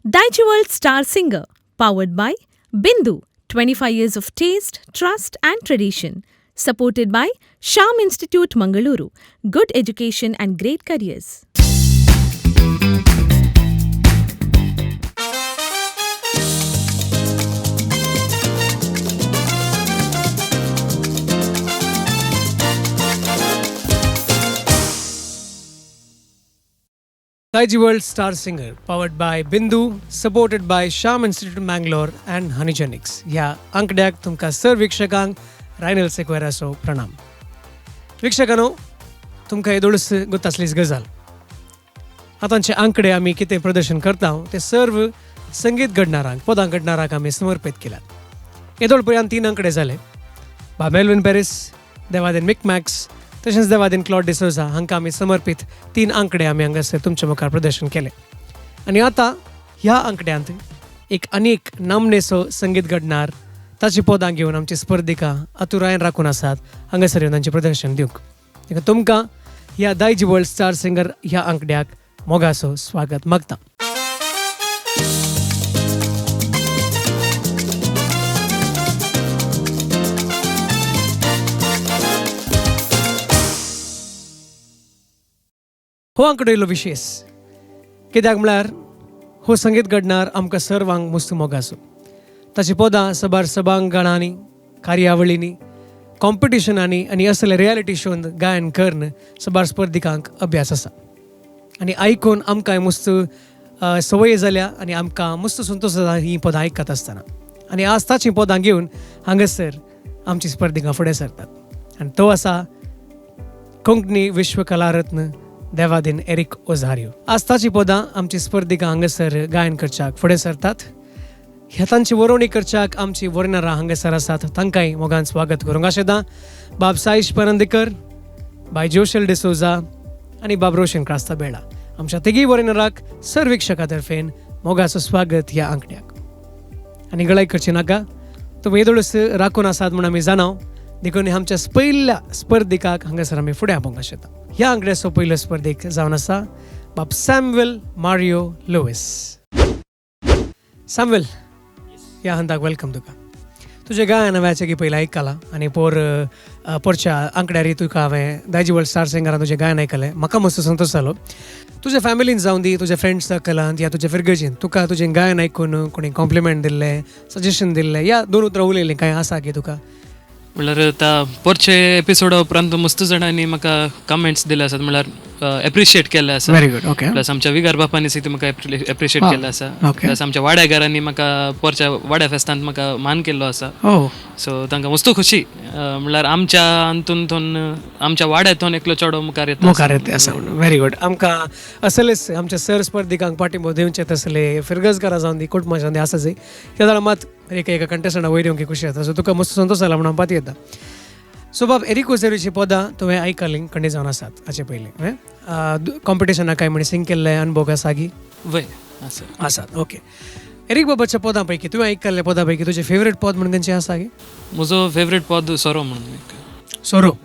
Daijiworld Star Singer, powered by Bindu, 25 years of taste, trust and tradition. Supported by Sham Institute Mangaluru, good education and great careers. Daijiworld Star Singer, powered by Bindu, supported by Sham Institute Mangalore and Honeygenix. ह्या आंकड्याक तुमकां sir वीक्षकांक Rynal सेक्वेराचो प्रणाम. वीक्षकांनो, तुमकां येदोळच गोत आसलीच गजाल. आतांचे आंकडे आमी कितें प्रदर्शन करता ते सर्व संगीत घडणारांक, पदां घडणारांक आमी समर्पीत केल्यात. येदोळ पर्यंत 3 आंकडे जाले. बा मेल्विन पॅरीस, देवादेन मिकमॅक्स तशेंच देवादीन क्लॉड डिसोजा हांकां आमी समर्पीत 3 आंकडे आमी हांगासर तुमच्या मुखार प्रदर्शन केले. आनी आतां ह्या आंकड्यांत एक आनीक नामनेचो संगीत घडणार ताची पदां घेवन आमची स्पर्धिका आतुरायन राखून आसात हांगासर येवन तांचें प्रदर्शन दिवंक. देखून तुमकां ह्या दायजी वर्ल्ड स्टार सिंगर ह्या आंकड्याक मोगाचो स्वागत मागता. हो आंकडो येयलो विशेश कित्याक म्हळ्यार हो संगीत घडणार आमकां सर्वांक मुस्त मोगाचो. ताची पदां सबार सभांगणांनी, कार्यावळींनी, कॉम्पिटिशनांनी आनी असले रियलिटी शोन गायन करून सबार स्पर्धिकांक अभ्यास आसा. आनी आयकून आमकां मुस्त संवय जाल्या आनी आमकां मुस्त संतोश जाता हीं पदां आयकत आसतना. आनी आज ताचीं पदां घेवन हांगासर आमची स्पर्धिकां फुडें सरतात. आनी तो आसा कोंकणी विश्वकलारत्न देवादीन एरिक ओझारियो. आज ताची पदां आमची स्पर्धिका हांगासर गायन करच्याक फुडें सरतात. ह्या तांची वरोवणी करच्याक आमची वरणारां हांगासर आसात, तांकांय मोगान स्वागत करूंक आशेता. बाब साईश परंदीकर, बाय जोशल डिसोजा आनी बाब रोशन क्रास्ता बेळा. आमच्या तिगीय वरणाराक सर वीक्षका तर्फेन मोगाचो स्वागत ह्या आंकड्याक. आनी गळाय करची नाका, तुमी येदोळच राखून आसात म्हूण आमी जाणाव. देखून आमच्या पयल्या स्पर्धिकाक हांगासर आमी फुडें आपोवंक आशेता. ह्या आंकड्याचो पयलो स्पर्धेक जावन आसा बाब सॅम्युएल मारियो लुईस. सॅम्युएल, ह्या हंताक welcome तुका. तुजें गायन हांवें हाचे पयलीं आयकलां आनी पोरच्या आंकड्यार तुका हांवें दायजी वर्ल्ड स्टार सिंगरान तुजें गायन आयकलें. म्हाका मस्त संतोश जालो. तुज्या फॅमिलीन जावन दी, तुज्या फ्रेंड्स सर्कलांत या तुज्या फिरगर्जीन तुका तुजें गायन आयकून कोणी कॉम्प्लिमेंट दिल्लें, सजेशन दिल्लें या 2 उतरां उलयलीं कांय आसा की तुका? म्हणल्यार आतां पोरचे एपिसोडा उपरांत मस्त जाणांनी म्हाका कमेंट्स दिले आसात, म्हणल्यार एप्रिशिएट केल्ले आसा. Very good, okay. Plus आमच्या विगार बापांनी सुद्दां म्हाका एप्रिशिएट केल्लें आसा. प्लस आमच्या वाड्याघरांनी म्हाका पोरच्या वाड्या फेस्तांत म्हाका मान केल्लो आसा. सो तांकां मस्त खुशी, म्हणल्यार आमच्या अंतून आमच्या वाड्यांतून एकलो चेडो मुखार येता, मुखार येता आसा म्हणून. Very good. आमकां असलेच आमच्या सर स्पर्धिकांक पाठिंबो दिवचे तसले फिरगजकारां जावन दी, कुटुंबां जावन दी आसा जाय. त्या जाल्यार मात एका एका कंटेस्टंटा वयर येवंक खुशी जाता. सो तुका मस्त संतोश जाला म्हणून हांव पातयेता. सो बाब एरिक ओझेरियोची पदां तुवें आयकलीं खंडी जावन आसात हाचे पयलीं? कॉम्पिटिशनाक कांय म्हण सिंग केल्ले अनुभव आसा की? वय आसा. आसात, ओके. एरिक बाबाच्या पदां पैकी तुवें आयकल्ल्या पदां पैकी तुजें फेवरेट पद म्हणून खंयचें आसा की? म्हजो फेवरेट पद सोरो म्हणून. सोरो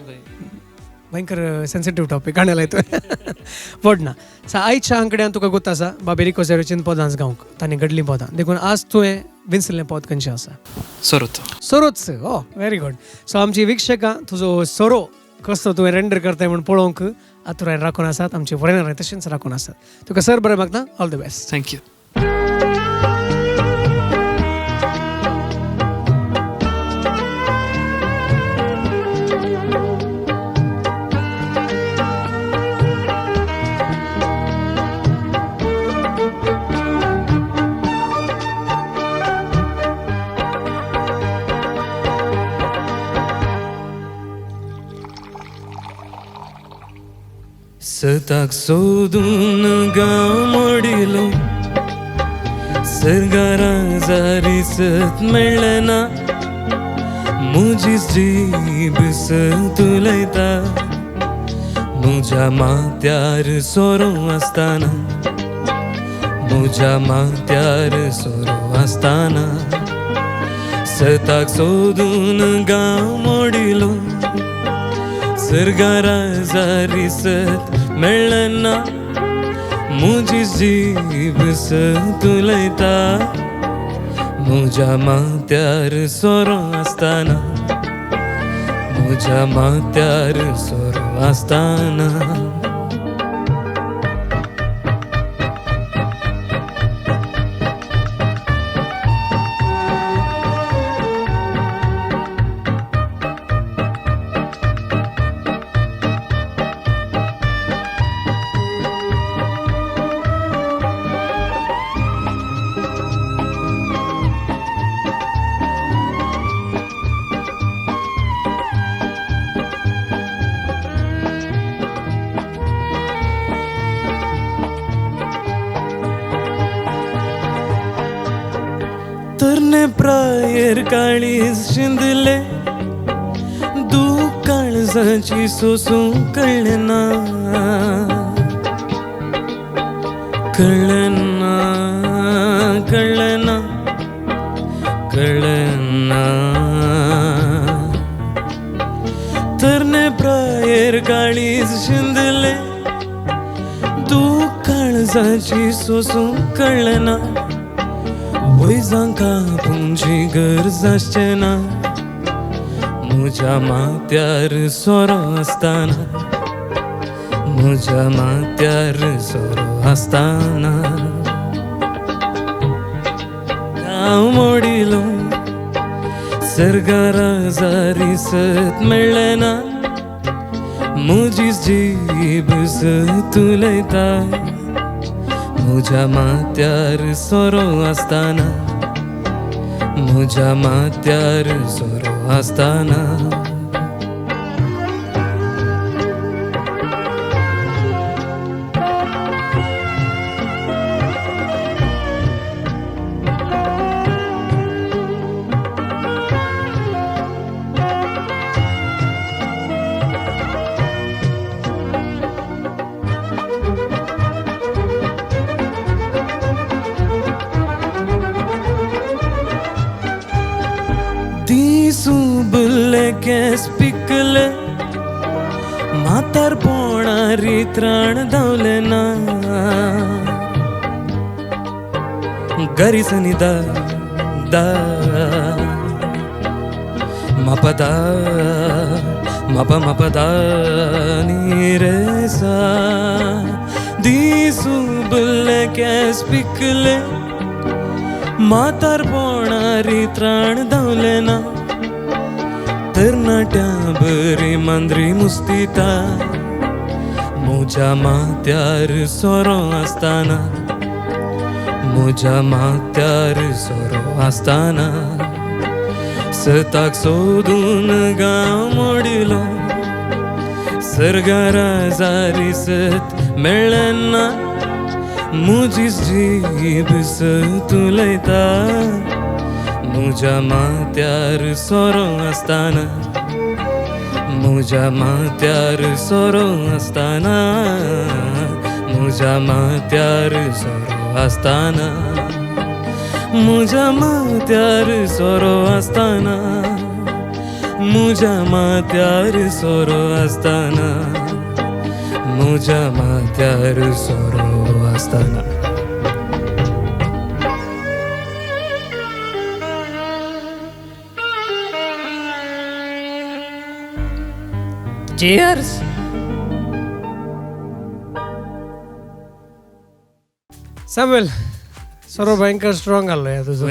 भयंकर सेन्सिटीव टॉपीक गाण्याला तुवें व्हड ना. सो आयच्या आंकड्यान तुका गोत आसा बाब एरिक ओझेरियोची पदांच गावंक तांणी घडलीं पदां, देखून आज तुवें विंचलें पद खंयचें आसा? सोरोच. सोरोच, ओ व्हेरी गुड. सो आमची वीक्षकां तुजो सोरो कसो तुवें रेंडर करताय म्हूण पळोवंक आतुरायन राखून आसात, आमचे वरणारां तशेंच राखून आसात. तुका सर बरें मागता, all the best. Thank you. सताक सोदून गांव मोडिलो, सरगारां जारी सत मेळ्ळें ना, म्हजीच जीब सत उलयता, म्हज्या माथ्यार सोरो आसतना, म्हज्या माथ्यार सोरो आसतना, सताक सोदून गांव मोडिलो, सरगारां जारी सत मेळ्ळें ना, मुजी जीब सत उलयता मुज्या माथ्यार सोरो आसतना मुज्या माथ्यार सोरो आसतना. तरणे प्रायेर काळीज शिंदले दूख काळजाची सोसूंक कळ्ळें ना कळ्ळें ना कळ्ळें ना कळ्ळें ना. तरणे प्रायेर काळीज शिंदले दूख काळजाची सोसूंक कळ्ळें ना वयजांक आपूंची गरज आसचें ना मुज्या माथ्यार सोरो आसतना मुज्या माथ्यार सोरो आसतना. हांव मोडिलो सर्गारा जारी सत मेळ्ळें ना मुजी जीब सत उलयता मुज्या माथ्यार सोरो आसतना मुज्या माथ्यार सोरो आसतना. बुल्ले केंस पिकले म्हातारपणारी त्राण धांवले ना गरिसनी दा दा मापा दा मापा मापा दा नी रे सा. दीस बुल्ले केंस पिकले म्हातारपणारी त्राण धांवले ना तरणाट्या बरी मांद्री मुस्तिता मुज्या माथ्यार सोरो आसतना मुज्या माथ्यार सोरो आसतना. सताक सोदून गांव मोडिलो सर्गारा जारी सत मेळ्ळें ना मुजी जीब सत उलयता मुज्या माथ्यार सोरो आसतना मुज्या माथ्यार सोरो आसतना मुज्या माथ्यार सोरो आसतना मुज्या माथ्यार सोरो आसतना मुज्या माथ्यार सोरो आसतना मुज्या माथ्यार सोरो आसतना. Cheers! Samuel, सोरो भयंकर स्ट्रॉंग आसलो ह्या तुजो.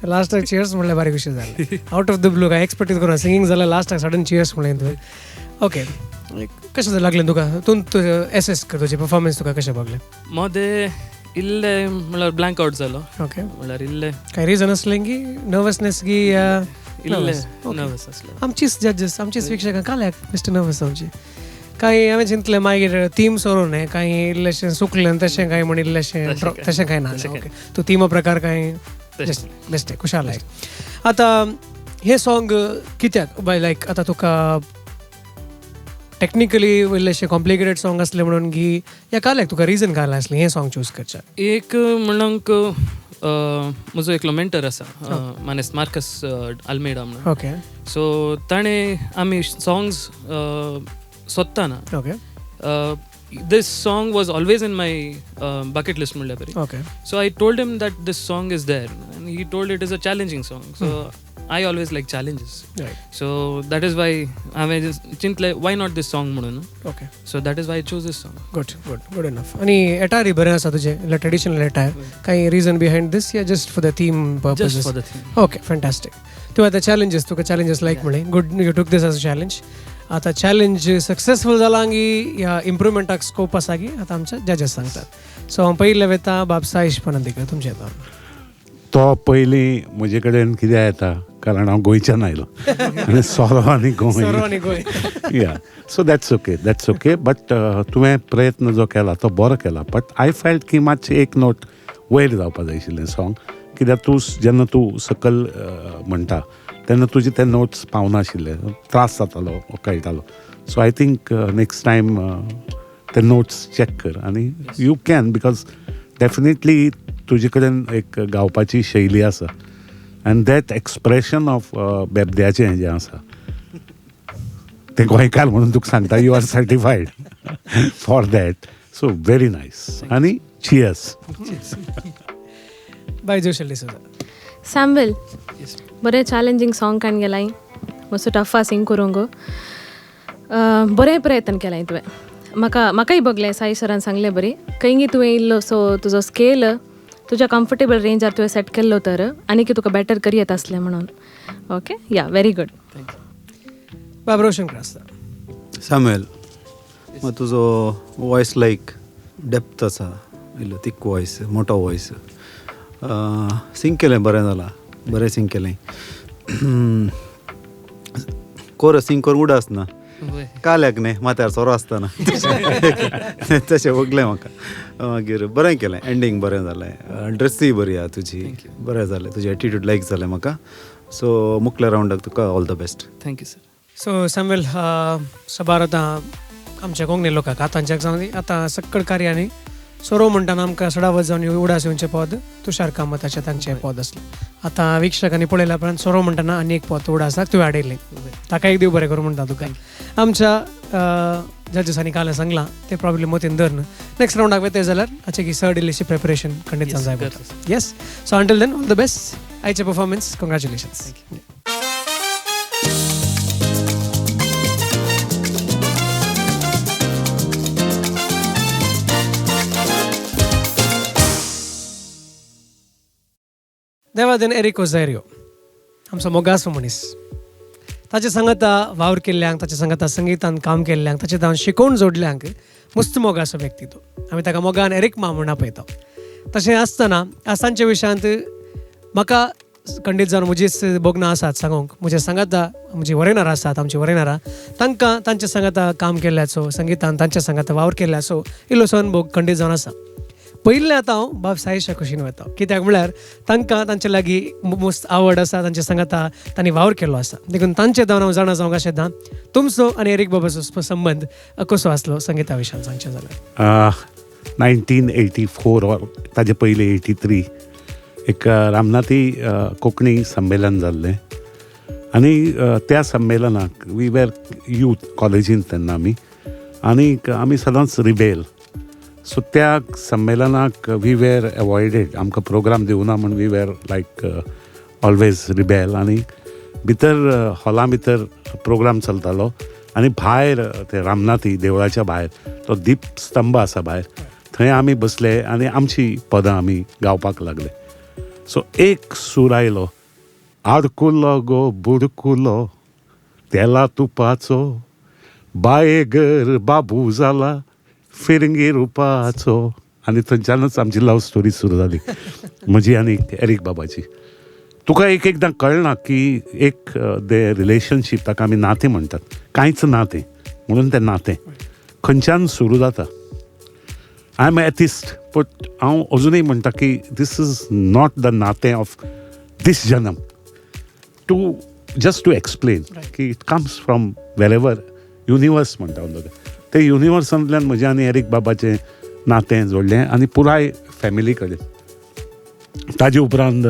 लास्टाक चियर्स म्हणल्यार बारीक खुशी जालें. आउट ऑफ the blue काय एक्सपेक्ट करून सिंगींग जालें लास्टाक सडन चियर्स म्हणलें तुवें. ओके, कशें लागलें तुका? तूं एसेस कर तुजें परफॉर्मन्स तुका कशें भागलें? मदें इल्लें म्हणल्यार ब्लँक आउट जालो. ओके, म्हणल्यार इल्लें काय रिजन आसलें की नर्वसनेस की नर्वस आसलें? आमचीच जजेस आमचीच शिक्षकां काल्याक बेश्टे नर्वस जावची. कांय हांवें चिंतलें मागीर थीम सोरो न्ही कांय इल्लेशें सुकलें तशें कांय म्हण इल्लेशें तशें कांय ना. ओके, तूं थीम प्रकार कांय बेश्टें खुशाल. आतां हें सॉंग कित्याक बाय लायक आतां तुका टेक्निकली इल्लेशें कॉम्प्लिकेटेड सॉंग आसलें म्हणून की या काल्याक तुका रिजन काय आसलें हें सॉंग चूज करचें? एक म्हणूंक म्हजो एकलो मेंटर आसा मानेस्त मार्कस आल्मेडा म्हणून. ओके, सो ताणें आमी सॉंग्स सोदताना okay This song was always in my bucket list म्हणल्यार बरी. Okay. So I told him that this song is there and he told it is a challenging song. So I always like challenges. So that is why हांवें चिंतलें why not this song म्हणून. Okay. So that is why I choose this song. Good good good enough. आनी एटायरय बरें आसा तुजें, traditional attire. कांय reason behind दीस या just for the theme purposes? Just for the theme. Okay, fantastic. तूं आतां चॅलेंजीस, तुका चॅलेंजीस लायक म्हळें, good you took this as a challenge. आतां चॅलेंज सक्सेसफूल जाला गी या इम्प्रुवमेंटाक स्कोप आसा गी आतां आमच्या जजेस सांगतात. सो हांव पयलें वता बाब साईश पणंदीकर तुमचे येता. तो पयलीं म्हजे कडेन कित्याक येता कारण हांव गोंयच्यान आयलो आनी सोरो आनी Goa. Yeah so that's okay, that's okay. But तुवें प्रयत्न जो केला तो बरो केला. बट I felt की मातशें एक नोट वयर जावपा जाय आशिल्लें सॉंग, कित्याक तूं जेन्ना तूं सकल म्हणटा तेन्ना तुजे ते नोट्स पावनाशिल्ले, त्रास जातालो, कळटालो. So I think next time ते नोट्स चॅक कर आनी you can, because definitely तुजे कडेन एक गावपाची शैली आसा आनी that expression of बेबद्याचें जें आसा तें गोंयकार म्हणून तुका सांगता, you are certified for that. So very nice आनी चियर्स. बाय जोशल डिसोजा. सॅम्युअल, बरें चॅलेंजींग सॉंग काण गेलाय, मातसो टफ आसा सिंग करूंक. बरें प्रयत्न केलाय तुवें. म्हाका म्हाकाय बगलें साई सरान सांगलें बरी खंयगी तुवें इल्लो सो तुजो स्केल तुज्या कम्फर्टेबल रेंजार तुवें सेट केल्लो तर आनीक तुका बेटर करी येता आसलें म्हणून. Okay, yeah very good. बाब रोशन क्रास्ता. सॅम्युअल, तुजो वॉयस लायक डेप्थ आसा, इल्लो थिक वॉयस, मोटो वॉयस. सिंग केलें बरें जालां, बरें सिंग केलें. कोरस सिंग करून उडास ना काल्याक न्ही, माथ्यार सोरो आसतना तशें भोगलें म्हाका. मागीर बरें केलें, एंडींग बरें जालें, ड्रेसूय बरी आहा तुजी, बरें जालें, तुजें एटिट्यूड लायक जालें म्हाका. सो मुखल्या रावंडाक तुका all the best. Thank you sir. So Samuel, सबार आतां आमच्या कोंकणी लोकांक आतांच्याक जावं आतां सक्कड कार्यांनी सोरो म्हणटाना आमकां सडावत जावन उडास येवचें पद तुषार कामताचें तांचें पद आसलें. आतां वीक्षकांनी पळयल्या उपरांत सोरो म्हणटाना आनी एक पद उडासाक तुवें हाडयलें, ताका एक देव बरें करूं म्हणटा तुका. आमच्या जजेसांनी काल सांगलां तें प्रॉब्लेम मतीन धरून नेक्स्ट रावंडाक वयता जाल्यार हाचें की सर्ड इल्लीशी प्रिपरेशन खंडीत जावंक जाय पडटा. Yes, so until then all the best. आयचें परफॉर्मन्स कंग्रेच्युलेशन्स. देवादेन एरिक ओझेरियो आमचो मोगासो मनीस, ताचे सांगाता वावर केल्ल्यांक, ताचे सांगाता संगितान काम केल्ल्यांक, ताचे धांव शिकोवन जोडल्यांक मस्त मोगासो व्यक्ती तो. आमी ताका मोगान एरिक मा म्हूण आपयता. तशें आसतना आज तांच्या विशयांत म्हाका खंडीत जावन म्हजीच भोगणां आसात सांगूंक. म्हज्या सांगाता म्हजी वरेनार आसात, आमची वरेनारां, तांकां तांच्या सांगाता काम केल्ल्याचो, संगितान तांच्या सांगाता वावर केल्ल्याचो इल्लोसो अनुभव खंडीत जावन आसा. पयलें आतां हांव बाब साईशा खुशीन वता, कित्याक म्हळ्यार तांकां तांचे लागीं मस्त आवड आसा, तांचे सांगाता तांणी वावर केल्लो आसा. देखून तांचे धांवन हांव जाणा जावंक आशेता तुमचो आनी एरिक बाबाचो संबंद कसो आसलो संगिता विशयान सांगचें जाल्यार. 1984 ऑर ताजे पयलीं 83 एक रामनाथी कोंकणी संमेलन जाल्लें आनी त्या संमेलनाक we were youth कॉलेजींत तेन्ना आमी, आनी आमी सदांच रिबेल. सो त्या संमेलनाक we were avoided, आमकां प्रोग्राम दिवना म्हूण we were like always rebel. आनी भितर हॉला भितर प्रोग्राम चलतालो आनी भायर ते रामनाथी देवळाच्या भायर तो दीपस्तंभ आसा भायर, थंय आमी बसले आनी आमची पदां आमी गावपाक लागले. सो एक सूर आयलो, आडकुलो गो बुडकुलो तेला तुपाचो, बाये गर बाबू जाला फिरंगी रुपाचो. आनी थंयच्यानच आमची लव स्टोरी सुरू जाली म्हजी आनी एरिक बाबाची. तुका एक एकदां कळना की एक दे रिलेशनशीप, ताका आमी नातें म्हणटात, कांयच नातें म्हणून तें नातें खंयच्यान सुरू जाता. I am atheist, but हांव अजुनूय म्हणटा की this is not the नातें ऑफ दीस जनम. टू जस्ट टू एक्सप्लेन की it comes from wherever universe म्हणटा हांव तुका. ते युनिवर्सांतल्यान म्हजें आनी एरिक बाबाचें नातें जोडलें आनी पुराय फॅमिली कडेन. ताजे उपरांत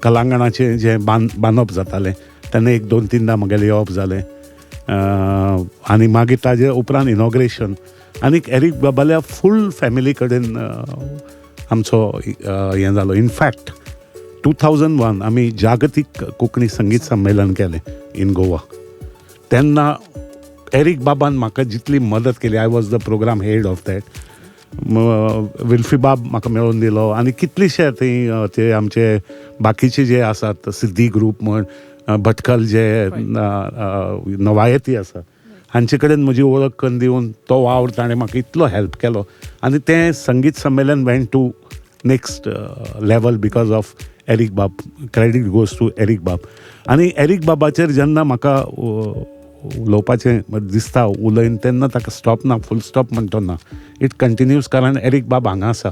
कलांगणाचें जें बांदप जातालें तेन्ना एक दोन तिनदां म्हगेलें येवप जालें. आनी मागीर ताजे उपरांत इनॉग्रेशन आनीक एरीक बाबाल्या फूल फॅमिली कडेन आमचो हें जालो. इनफॅक्ट 2001 आमी जागतीक कोंकणी संगीत संमेलन केलें इन गोवा. तेन्ना एरीक बाबान म्हाका जितली मदत केली, I was the programme head of that. Wilfy बाब म्हाका मेळोवन दिलो आनी कितलेशे थंय ते आमचे बाकीचे जे आसात सिद्धी ग्रूप म्हण, भटकल जे नवायती आसा हांचे कडेन म्हजी वळख करून दिवन तो वावर ताणें म्हाका इतलो हेल्प केलो. आनी तें संगीत संमेलन went to next level because of Eric बाब. क्रेडीट गोज टू एरीक बाब. आनी एरीक बाबाचेर जेन्ना म्हाका उलोवपाचें दिसता उलयन तेन्ना ताका स्टॉप ना, फूल स्टॉप म्हणटो ना, it continuous. कारण एरीक बाब हांगा आसा,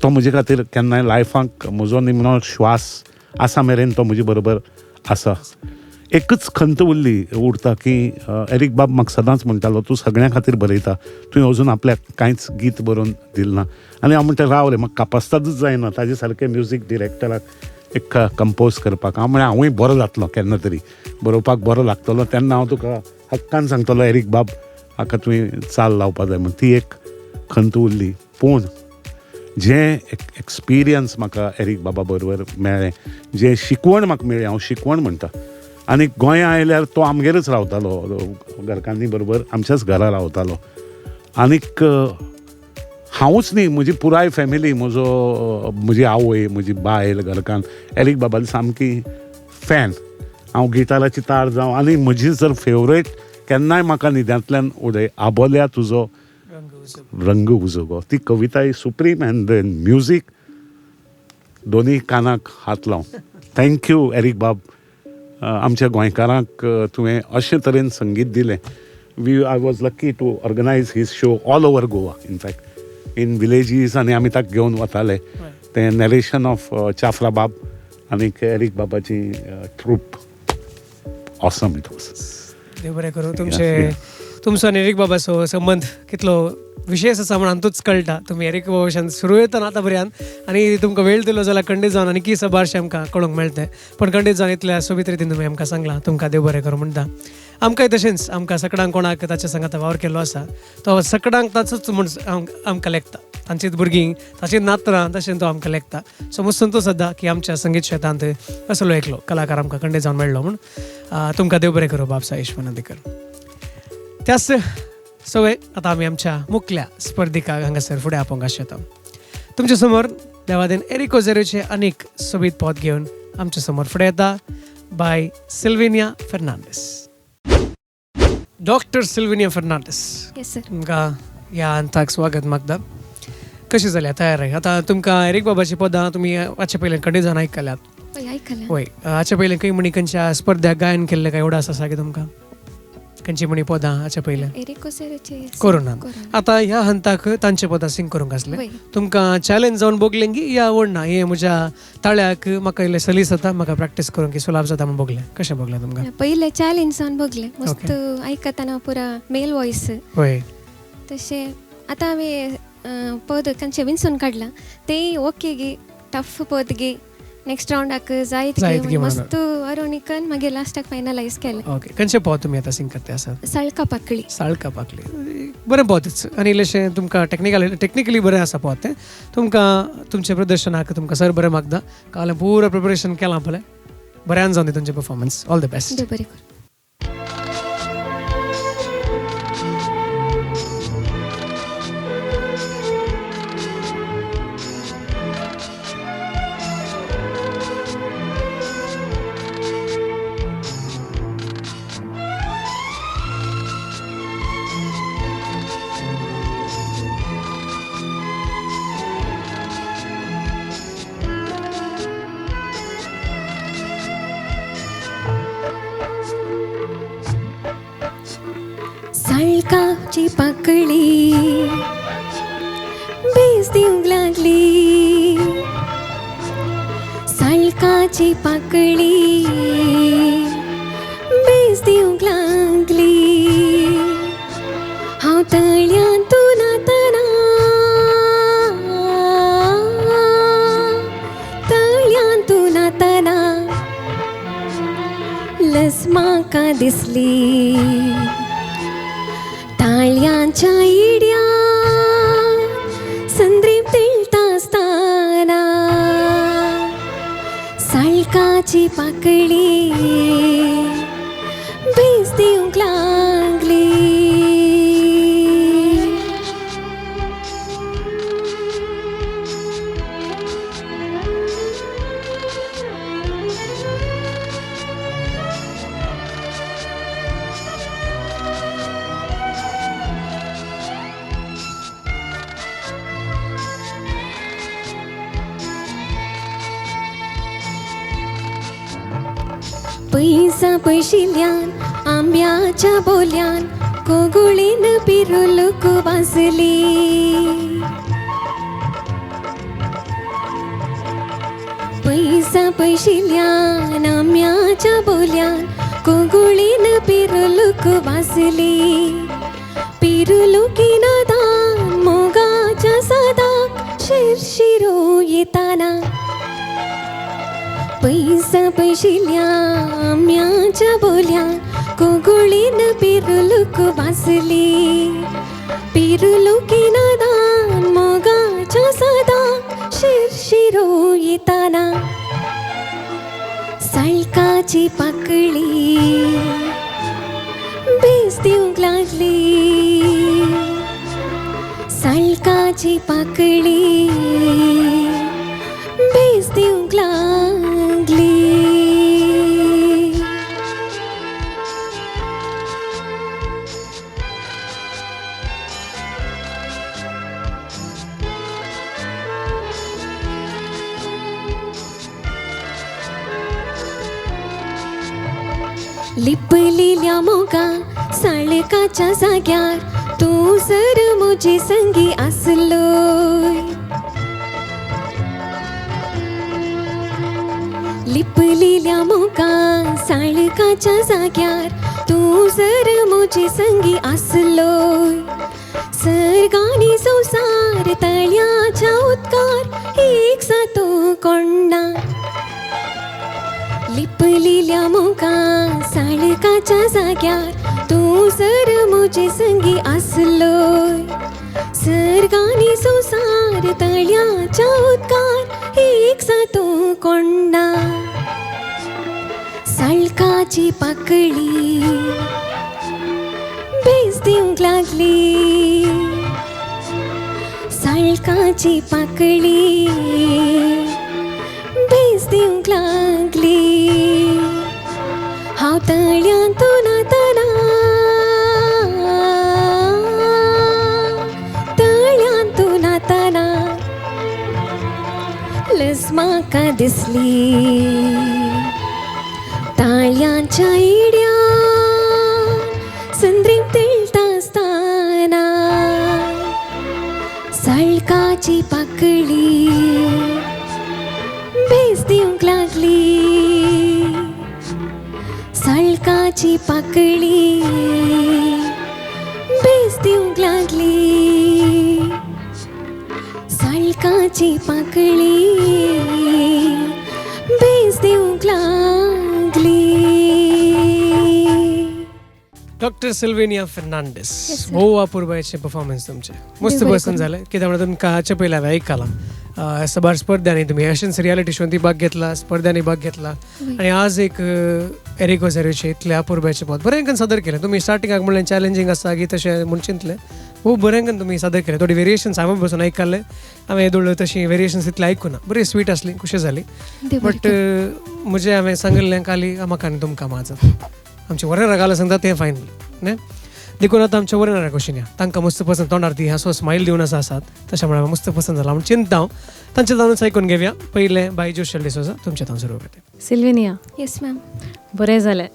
तो म्हजे खातीर केन्नाय लायफाक म्हजो निमणो श्वास आसा मेरेन तो म्हजे बरोबर आसा. एकच खंत उरता की एरीक बाब म्हाका सदांच म्हणटालो, तूं सगळ्यां खातीर बरयता, तुवें अजून आपल्याक कांयच गीत बरोवन दिलें ना. आनी हांव म्हणटा राव रे, म्हाका कापास्तादूच जायना ताजे सारकें म्युजीक डिरेक्टराक एक कंपोज करपाक. हांव म्हळ्यार हांवूय बरो जातलो केन्ना तरी, बरोवपाक बरो लागतलो तेन्ना हांव तुका हक्कान सांगतलो एरीक बाब हाका तुवें चाल लावपा जाय म्हण. ती एक खंत उरली. पूण जें एक्सपिरियन्स म्हाका एरीक बाबा बरोबर मेळ्ळें, जें शिकवण म्हाका मेळ्ळी, हांव शिकवण म्हणटा. आनी गोंयां आयल्यार तो आमगेरच रावतालो, घरकान्नी बरोबर आमच्याच घरा रावतालो. आनीक हांवूच न्ही, म्हजी पुराय फॅमिली, म्हजो म्हजी आवय, म्हजी बायल, घरकान्न एरीक बाबाली सामकी फॅन. हांव गिटाराची तार जावं, आनी म्हजी जर फेवरेट केन्नाय म्हाका न्हिद्यांतल्यान उडय, आबोल्या तुजो रंग उजो, ती कविता सुप्रीम एंड then music, दोनी कानाक हात लावन. Thank you Eric बाब, आमच्या गोंयकारांक तुवें अशे तरेन संगीत दिलें. I was lucky to organise his show all over Goa, in fact in villages, आनी आमी ताका घेवन वताले. तें नरेशन ऑफ चाफ्रा बाब आनी एरीक बाबाची ट्रूप, ऑसम it was. देव बरें करूं. तुमचे तुमचो आनी एरीक बाबाचो संबंद कितलो विशेष आसा म्हण आमतूच कळटा. तुमी एरीक बाबाच्यान सुरू येता आतां पर्यंत आनी तुमकां वेळ दिलो जाल्यार खंडीत जावन आनी की सबारशें आमकां कळूंक मेळटें. पूण खंडीत जावन इतल्या सोबीत रितीन तुमी आमकां सांगलां, तुमकां देव बरें करूं म्हणटा. आमकांय तशेंच आमकां सकडांक कोणाक ताच्या सांगाता वावर केल्लो आसा तो सकडांक ताचोच म्हूण आमकां लेखता, तांचीच भुरगीं, ताचीं नातरां तशें तो आमकां लेखता. सो म्हूण संतोश जाता की आमच्या संगीत शेतांत असलो एकलो कलाकार आमकां खंडीत जावन मेळ्ळो म्हूण. तुमकां देव बरें करूं बाब साईश फर्नांडीकर. त्याच सवय आतां आमी आमच्या मुखल्या स्पर्धिकाक हांगासर फुडें आपोवंक आशेता. तुमच्या समोर देवादेन एरीक ओझेरोचे अनेक सोबीत पद घेवन आमच्या समोर फुडें येता बाय सिल्विनिया फर्नांडीस. डॉक्टर सिल्विनिया फर्नांडीस, तुमकां ह्या अंताक स्वागत मागता. कशी जाल्या तयार? आतां तुमकां एरीक बाबाची पदां तुमी हाचे पयलीं खंडीत जावन आयकल्यात? वय, हाचे पयलीं खंय म्हणी खंयच्या स्पर्ध्याक गायन केल्लें काय एवढं आसा की तुमकां खंयची म्हणी पदां हाचे पयलें करूं ना? आतां ह्या हंताक तांचे पदां सिंग करूंक आसलें, तुमकां चॅलेंज जावन भोगलें की या ओडना हें म्हज्या ताळ्याक म्हाका इल्लें सलीस जाता, म्हाका प्रॅक्टीस करूंक की सुलाभ जाता म्हूण भोगलें? कशें भोगलें तुमकां? पयलें चॅलेंज जावन भोगलें, मस्त आयकतना पुरा मेल वॉयस. वय, तशें आतां हांवें पद खंयचें विंचून काडलां तें ओके गी, टफ पद गी, नेक्स्ट रावंडाक जायत मस्त अरोनिकन मागीर लास्टाक फायनलायज केलें. ओके, खंयचें पद तुमी आतां सिंग करता आसा? साळका पाकळी. साळका पाकळी बरें पदच आनी इल्लेशें तुमकां टेक्निकली बरें आसा पद तें. तुमकां तुमच्या प्रदर्शनाक तुमकां सर बरें मागता. काल पुरो प्रिपरेशन केलां पळय, बऱ्यान जावन दी तुमचें परफॉर्मन्स. All the best. बरें करूं. साळकाची पाकळी बेस दिवंक लागली, साळकाची पाकळी बेस दिवंक लागली, हांव तळ्यांत नातना, तळ्यांत नातना लसमाक म्हाका दिसली ताळयांच्या इड्या संद्रीप तेळटा आसतना साळकाची पाकळी भेस दिवंक लागली. पैसा पयशिल्ल्यान आंब्याच्या बोल्यान कोगुळीन पिरुलूक वाजली पैसा पयशिल्ल्यान आंब्याच्या बोल्यान कोगुळीन पिरुलूक वाजली पिरुलुकी नादान मोगाच्या सादाक शिरशिरो येताना पैसा पयशिल्ल्या आंब्याच्या बोल्यान कोगुळीन पिरुलूक वाजली पिरुलुकी नादान मोगाच्या सादाक शिरशिरो येताना साळकाची पाकळी भेस दिवंक लागली साळकाची पाकळी भेस दिवंक लागली. लिपलेल्या मोगा साळकाच्या जाग्यार तूं जर म्हजे संगी आसलोय लिपलेल्या मोगा साळकाच्या जाग्यार तूं जर म्हजे संगी आसलोय सर्गानी संवसार तळ्याच्या उदकार एक जातो कोण्णा लिपलेल्या मोगा साळकाच्या जाग्यार तूं जर म्हजे संगी आसलोय सर्गानी संवसार तळ्याच्या उदकार एक जातो कोण्णा साळकाची पाकळी भेस दिवंक लागली साळकाची पाकळी भेस दिवंक लागली. हांव तळ्यांत नातना तळ्यांत नातना लज म्हाका दिसली ताळयांच्या इड्यान संद्रीप तेळटा आसतना साळकाची पाकळी भेस दिवंक लागली साळकाची पाकळी भेस दिवंक लागली साळकाची पाकळी भेस दिवंक लागली. डॉक्टर सिल्वेनिया फर्नांडीस, भोव अपुरबायेचें परफॉर्मन्स तुमचें मस्त पसंत जालें. कित्याक म्हणल्यार तुमकां हाचे पयलीं हांवें आयकलां साबार स्पर्धांनी तुमी अशेंच रियलिटी शोंत भाग घेतला, स्पर्धांनी भाग घेतला आनी आज एक एरिक रोजारियोचें इतलें अपुरबायेचें पद बरें करून सादर केलें तुमी. स्टार्टिंगाक म्हणलें चॅलेंजींग आसा की तशें म्हूण चिंतलें, खूब बरें करून तुमी सादर केलें. थोडी वेरिएशन्स हांवें बसून आयकल्लें, हांवें येदोळ तशीं वेरिएशन्स इतलें आयकूना, बरी स्वीट आसली, खुशी जाली. बट म्हजें हांवें सांगिल्लें खाली म्हाका आनी तुमकां माजत आमचें वरें रागाला सांगता तें फायनल न्ही. देखून आतां आमच्या वरें कशीं या तांकां मस्त पसंत तोंडार ती हांसो स्मायल दिवन आसा आसात तशें म्हळ्यार मस्त पसंत जाला म्हूण चिंता हांव तांचे जावन आयकून घेवया. पयलें बाय जोशल डिसोजा तुमच्या तावन सुरू करता. सिल्वेनिया. Yes ma'am. बरें जालें.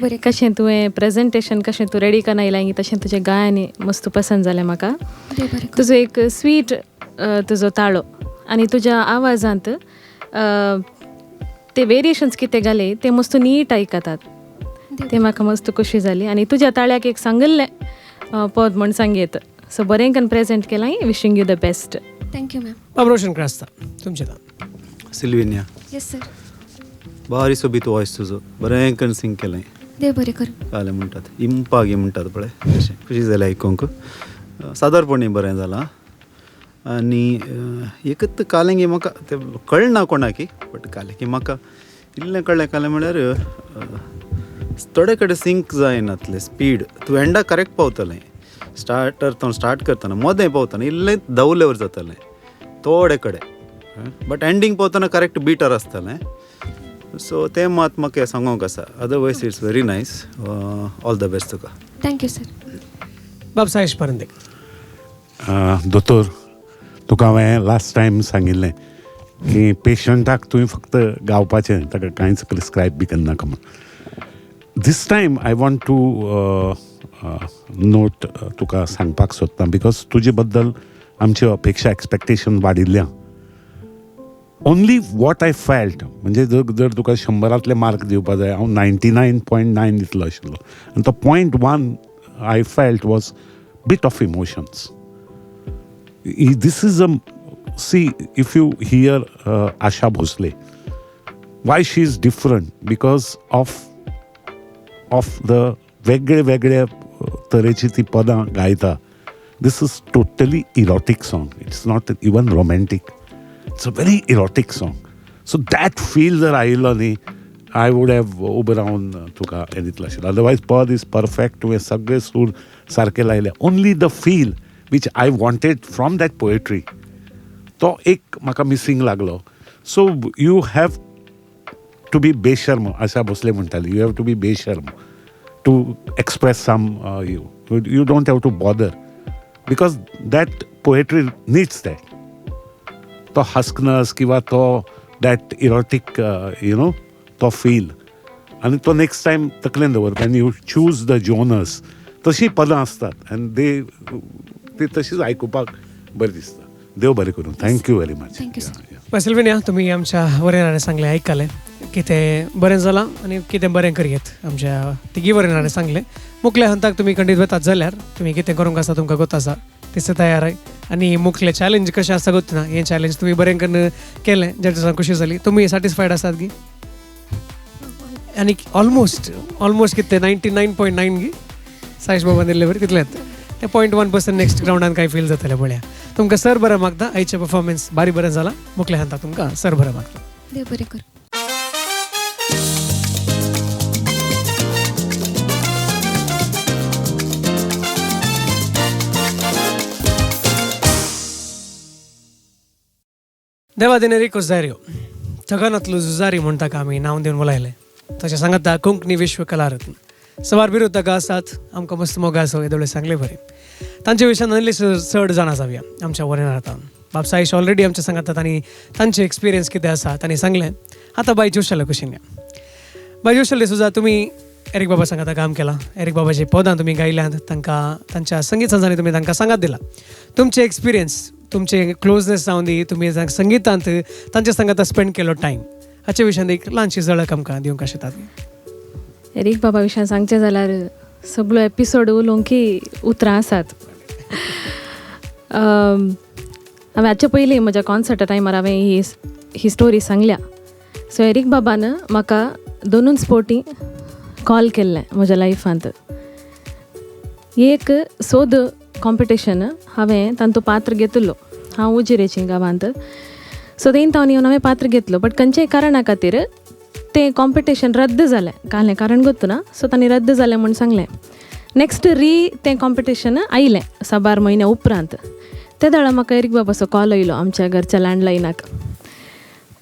बरें. कशें तुवें प्रेजेंटेशन कशें तूं रेडी करना येयलां तशें तुजें गायन मस्त पसंत जालें म्हाका. तुजो एक स्वीट तुजो ताळो आनी तुज्या आवाजांत ते वेरिएशन्स कितें घाले ते मस्त नीट आयकतात, ते म्हाका मस्त खुशी जाली. आनी तुज्या ताळ्याक एक सांगिल्लें पद म्हण सांगयत सो बरें करून प्रेजेंट केलां. Wishing you the best. Thank you ma'am. बाब रोशन क्रास्ता तुमचें नांव. सिल्वेनिया. Yes sir. बारी सोबीत वॉयस तुजो, बरें करून सिंग केलें. देव बरें करूं. काले म्हणटात इम्पागी म्हणटात पळय तशें. खुशी जालें आयकूंक. सादारणपणी बरें जालां. आनी एकच कालें म्हाका तें कळना कोणाकी, बट कालें की म्हाका इल्लें कळ्ळें. कालें म्हळ्यार थोडे कडेन सिंक जायनातलें स्पीड. तूं एंडाक करेक्ट पावतलें, स्टार्टर तो स्टार्ट करतना मदें पावतना इल्लें दावलेवर जातलें थोडे कडेन, बट एंडींग पावतना करेक्ट बिटर आसतलें. सो तें मात म्हाका सांगोंक आसा. Otherwise it's very nice. All the best तुका. Thank you sir. बाब साहेश परंदेक. दोतोर, तुका हांवें लास्ट टायम सांगिल्लें की पेशंटाक तुवें फक्त गावपाचें, ताका कांयच प्रिस्क्रायब बी करनाका म्हूण. This time I want to note तुका सांगपाक सोदता, because तुजे बद्दल आमची अपेक्षा एक्सपेक्टेशन वाडिल्ल्या. ओनली what I felt म्हणजे जर तुका 100 मार्क दिवपा जाय, हांव 99.9 दितलो आशिल्लो, आनी तो 0.1 I felt was bit of emotions. This is a see, if you hear Asha Bhosle, why she is different? Because of the वेगळे वेगळे तरेची ती पदां गायता. This is totally erotic song. It's not even romantic. It's a very erotic song. So that feel जर आयिल्लो न्ही, I would have उबो रावन तुका हें दितलो आशिल्लो. अदरवायज पद is perfect, तुवें सगळे सूर सारके लायले. Only the feel which I wanted from that poetry, तो एक म्हाका मिसींग लागलो. So you have to be बेशर्म. आशा भोसले म्हणटाली, you have to be बेशर्म to express some you don't have to bother, because that poetry needs that. तो हस्कनस किंवा तो that erotic you know तो फील, आनी तो नेक्स्ट टायम तकलेन दवर. आनी you choose the genres, तशीं पदां आसतात आनी दे ती तशीच आयकुपाक बरें दिसता. देव बरें करूं. Thank you very much. Thank you sir. Sylvania, तुमी आमच्या वरेनाने सांगलें, आयकलें कितें बरें जालां आनी कितें बरें करयेत. आमच्या तिगी वरेनाने सांगलें. मुखल्या हंताक तुमी खंडीत वतात जाल्यार तुमी कितें करूंक आसा तुमकां गोत आसा तिसे तयार आहे. आनी मुखले चॅलेंज कशें आसा गोत ना, हें चॅलेंज तुमी बरें करून केलें, जजां खुशी जाली. तुमी सॅटिस्फायड आसात गी? आनी ऑलमोस्ट ऑलमोस्ट कितें 99.9 गी साईश बाबान दिल्ले बरें तितलेंच. ते 0.1% नेक्स्ट ग्रावंडान कांय फील जातलें पळया. तुमकां सर बरें मागता. आयचें परफॉर्मन्स बारी बरें जालां. मुखल्या हंता तुमकां सर बरें मागता. देव बरें करूं. देवादिनेरी कोजारियो थगानातलो झुजारी म्हूण ताका आमी नांव दिवन बोलायलें. तशें सांगता कोंकणी विश्व कलारत्न सवार बिरू ताका आसात. आमकां मस्त मोग आसा येदोळे सांगले बरें. तांचे विशयान आनी चड जाणा जावया आमच्या वरेनाथान. बाब साईश ऑलरेडी आमच्या सांगतात आनी तांचे एक्सपिरियन्स कितें आसा तांणी सांगलें. आतां बाय जोशाला कुशीन या. बाय जोशाले सुद्दां तुमी एरीक बाबा सांगाता काम केलां. एरीक बाबाची पदां तुमी गायल्यांत, तांकां तांच्या संगीत संजांनी तुमी तांकां सांगात दिला. तुमचे एक्सपिरियन्स, तुमचे क्लोजनेस जावन दी, तुमी संगितांत तांच्या सांगाता स्पेंड केलो टायम, हाचे विशयान एक ल्हानशी झळक आमकां दिवंक शकतात. एरीक बाबा विशयान सांगचें जाल्यार सगळो एपिसोड उलोवंक उतरां आसात. हांवें हाचे पयलीं म्हज्या कॉन्सर्टा टायमार हांवें ही स्टोरी सांगल्या. सो एरीक बाबान म्हाका दोनूच स्पोर्टी कॉल केल्लें म्हज्या लायफांत. एक सोद कॉम्पिटिशन हांवें तांतू पात्र घेतिल्लो. हांव उजिरेची गांवांत. सो तें तावन येवन हांवें पात्र घेतलो, बट खंयच्याय कारणा खातीर तें कॉम्पिटिशन रद्द जालें. कालें कारण गोत्तू ना, सो तांणी रद्द जालें म्हूण सांगलें. नेक्स्ट री तें कॉम्पिटिशन आयलें साबार म्हयन्या उपरांत. ते दाडा म्हाका एरीक बाबाचो कॉल आयलो आमच्या घरच्या लँडलायनाक,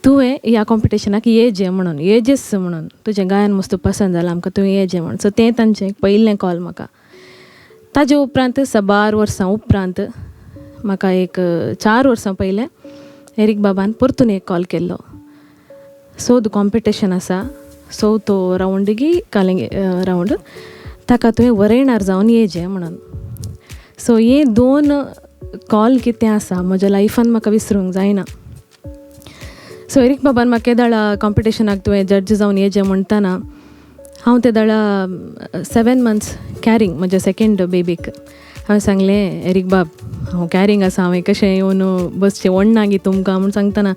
तुवें ह्या कॉम्पिटिशनाक येजे म्हणून, येजेस म्हणून, तुजें गायन मस्त पसंत जालां आमकां, तुवें येजे म्हणून. सो तें तांचें पयलें कॉल म्हाका. ताजे उपरांत साबार वर्सां उपरांत म्हाका एक 4 वर्सां पयलें एरीक बाबान परतून एक कॉल केल्लो. सोद कॉम्पिटिशन आसा, चवथो रावंड गी कालें रावंड, ताका तुवें वरयणार जावन येजे म्हणून. सो हे 2 कॉल कितें आसा म्हज्या लायफान म्हाका विसरूंक जायना. सो एरीक बाबान म्हाका केदाळा कॉम्पिटिशनाक तुवें जज जावन येजें म्हणटना हांव ते दाडा 7 मंथ्स कॅरींग म्हज्या सेकेंड बेबीक. हांवें सांगलें एरीक बाब हांव कॅरिंग आसा, हांवें कशें येवन बसचें ओडना गी तुमकां म्हूण सांगतना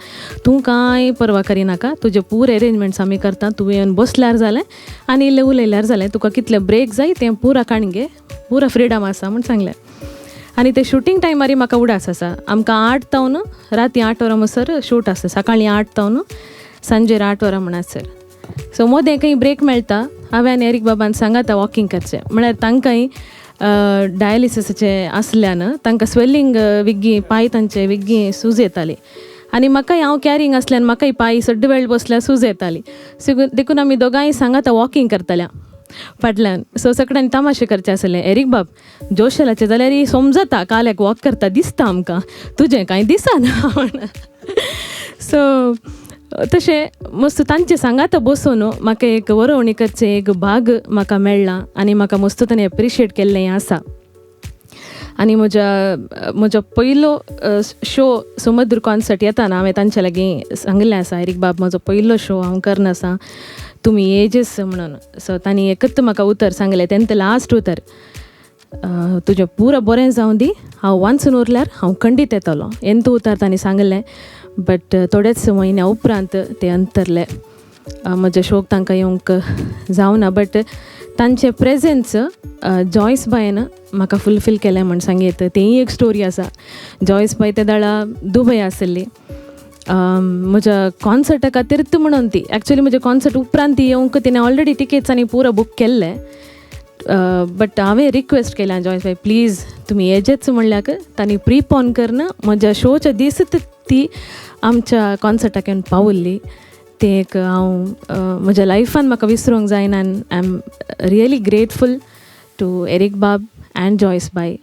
तूं कांय पर्वा करिनाका, तुजें पूर एरेंजमेंट्स आमी करता, तुवें येवन बसल्यार जालें आनी इल्लें उलयल्यार जालें, तुका कितलें ब्रेक जाय तें पुरा काण घे, पुरा फ्रिडम आसा म्हूण सांगलें. आनी ते शुटींग टायमारय म्हाका उडास आसा, आमकां 8 तावन राती 8 वरां म्हणसर शूट आसता, सकाळीं 8 तावन सांजेर 8 वरां म्हणसर. सो मदें खंय ब्रेक मेळटा हांवें आनी एरीक बाबान सांगाता वॉकींग करचें, म्हळ्यार तांकांय डायलिसिसाचें आसल्यान तांकां स्वेलिंग विग्गी पांय तांचे विग्गी सूज येताली आनी म्हाकाय हांव कॅरिंग आसल्यान म्हाकाय पांय सड्ड वेळ बसल्यार सूज येताली. सो देखून आमी दोगांय सांगाता वॉकींग करताल्या फाटल्यान. सो सगळ्यांनी तामाशे करचे आसले, एरीक बाब जोशलाचें जाल्यार समजता काल्याक वॉक करता दिसता आमकां, तुजें कांय दिसना म्हण. सो तशें मस्त तांचे सांगाता बसून म्हाका एक वरोवणी करचें एक भाग म्हाका मेळ्ळा आनी म्हाका मस्त तांणी एप्रिशिएट केल्लें आसा. आनी म्हजो पयलो शो सुमधुर कॉन्सर्ट येताना हांवें तांचे लागीं सांगिल्लें आसा, एरीक बाब म्हजो पयलो शो हांव करना आसा, तुमी एजस म्हणून. सो तांणी एकच म्हाका उतर सांगलें, तेंत लास्ट उतर, तुजें पुरो बरें जावं दी, हांव वांचून उरल्यार हांव खंडीत येतलो, एंत उतर तांणी सांगलें. बट थोडेच म्हयन्या उपरांत ते अंतरले. म्हजे शोक तांकां येवंक जावना, बट तांचें प्रेजेन्स जॉयस बायन म्हाका फुलफील केलें म्हूण सांगीत. तेंय एक स्टोरी आसा. जॉयस बाय ते दाळा दुबय आसली, म्हज्या कॉन्सर्टा खातीर म्हणून ती एक्चुअली म्हज्या कॉन्सर्ट उपरांत ती येवंक तिणें ऑलरेडी टिकेट्स आनी पुरो बूक केल्ले, बट हांवें रिक्वेस्ट केल्या जॉयस बाय प्लीज तुमी येजेच म्हणल्याक तांणी प्रिपॉन करन म्हज्या शोच्या दीसच ती आमच्या कॉन्सर्टाक येवन पावल्ली. तें एक हांव म्हज्या लायफान म्हाका विसरूंक जायना आनी I am really grateful to Eric बाब अँड जॉयस बाय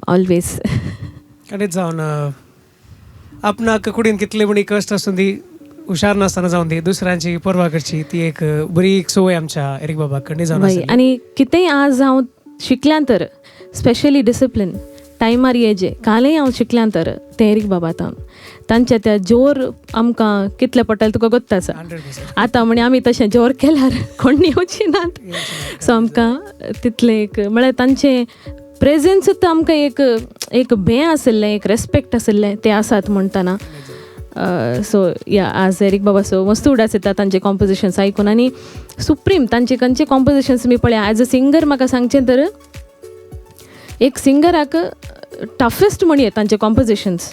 ऑलवेज. खरेंच जावन आपणाक कुडीन कितले म्हणी कश्ट आसूं दी, हुशार नासतना जावन दी, दुसऱ्यांची पर्वा करची ती एक बरी एक संवय आमच्या एरीक बाबाक खंडीत जावन. आनी कितेंय आज हांव शिकल्यान तर स्पेशली डिसिप्लीन टायमार येजे कालय हांव शिकल्यान तर तें एरीक बाबा तावन तांच्या त्या जोर आमकां कितलें पडटलें तुका गोत्त आसा. आतां म्हणे आमी तशें जोर केल्यार कोण येवची नात. सो आमकां तितलें एक म्हळ्यार तांचें प्रेजेन्सूच आमकां एक एक भें आशिल्लें, एक रेस्पेक्ट आशिल्लें ते आसात म्हणटना. सो या आज एरीक बाबा सो मस्त उडास येता तांचे कॉम्पोजिशन्स आयकून आनी सुप्रीम तांचे खंयचे कॉम्पोजिशन्स मी पळय एज अ सिंगर म्हाका सांगचें तर एक सिंगराक टफेस्ट म्हणये तांचे कॉम्पोजिशन्स,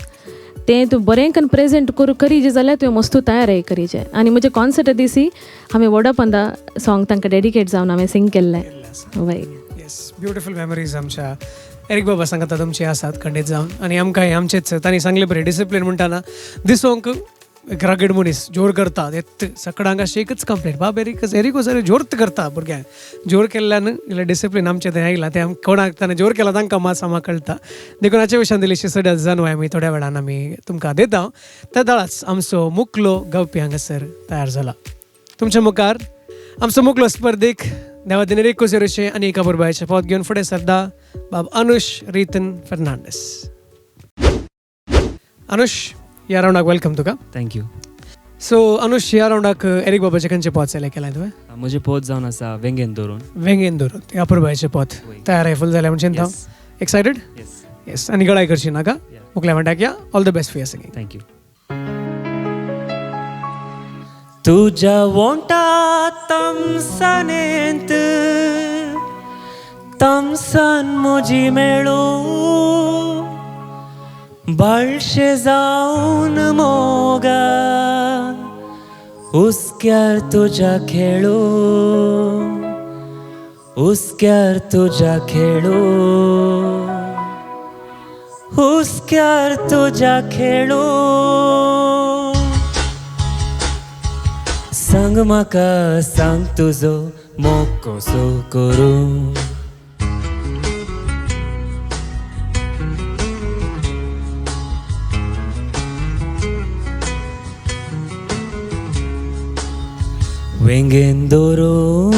तें तूं बरें करून प्रेजेंट करूं करीजे जाल्यार तुवें मस्तू तयार करीजे. आनी म्हजे कॉन्सर्टा दिसी हांवें वडापंदा सॉंग तांकां डेडिकेट जावन हांवें सिंग केल्लें. वय येस, ब्युटिफूल मेमरीज आमच्या एरीक बाबा सांगता तुमचे आसात खंडीत जावन. आनी आमकां आमचेच तांणी सांगलें बरें डिसिप्लीन म्हणटाना दिसोंक एक रगड मनीस जोर करता, सगळ्यांक अशें एकच कंप्लेन, बाब एरीक एरीक सर जोर करता भुरग्यांक, जोर केल्ल्यान इल्लें डिसिप्लीन आमचें तें आयलां, तें कोणाक ताणें जोर केला तांकां मात आमकां कळटा. देखून हाचे विशयान दिल्लीशी चड जाणवाय आमी थोड्या वेळान आमी तुमकां दिता. त्या दाळाच आमचो मुकलो गावपी हांगासर तयार जाला. तुमच्या मुखार आमचो मुकलो स्पर्धेक देवादिन एरीक कुजेरुचें आनी एका बरोबराचें पद घेवन फुडें सरदा बाब अनुश रितन फर्नांडीस. अनुश, ह्या रावंडाक welcome तुका. Thank you. सो अनुश, ह्या रावंडाक एरीक बाबाचें खंयचें पद सिलेक्ट केलां तुवें? म्हजें पद जावन आसा वेंगेन धरून. वेंगेन धरून ह्या पुरबायचें पद तयार आहे फूल जालें म्हणजे हांव एक्सायटेड. येस, आनी गळाय करची नाका, मुखल्या म्हणटाक या. All the best for your singing. Thank you. तुज्या वोंटा तमसानेंत तमसान म्हजी मेळू बाळशे जावन मोगा हुस्क्यार तुज्या खेळू, हुस्क्यार तुज्या खेळू, हुस्क्यार तुज्या खेळू. सांग म्हाका सांग तुजो मोग कसो करूं, वेंगेन दवरूं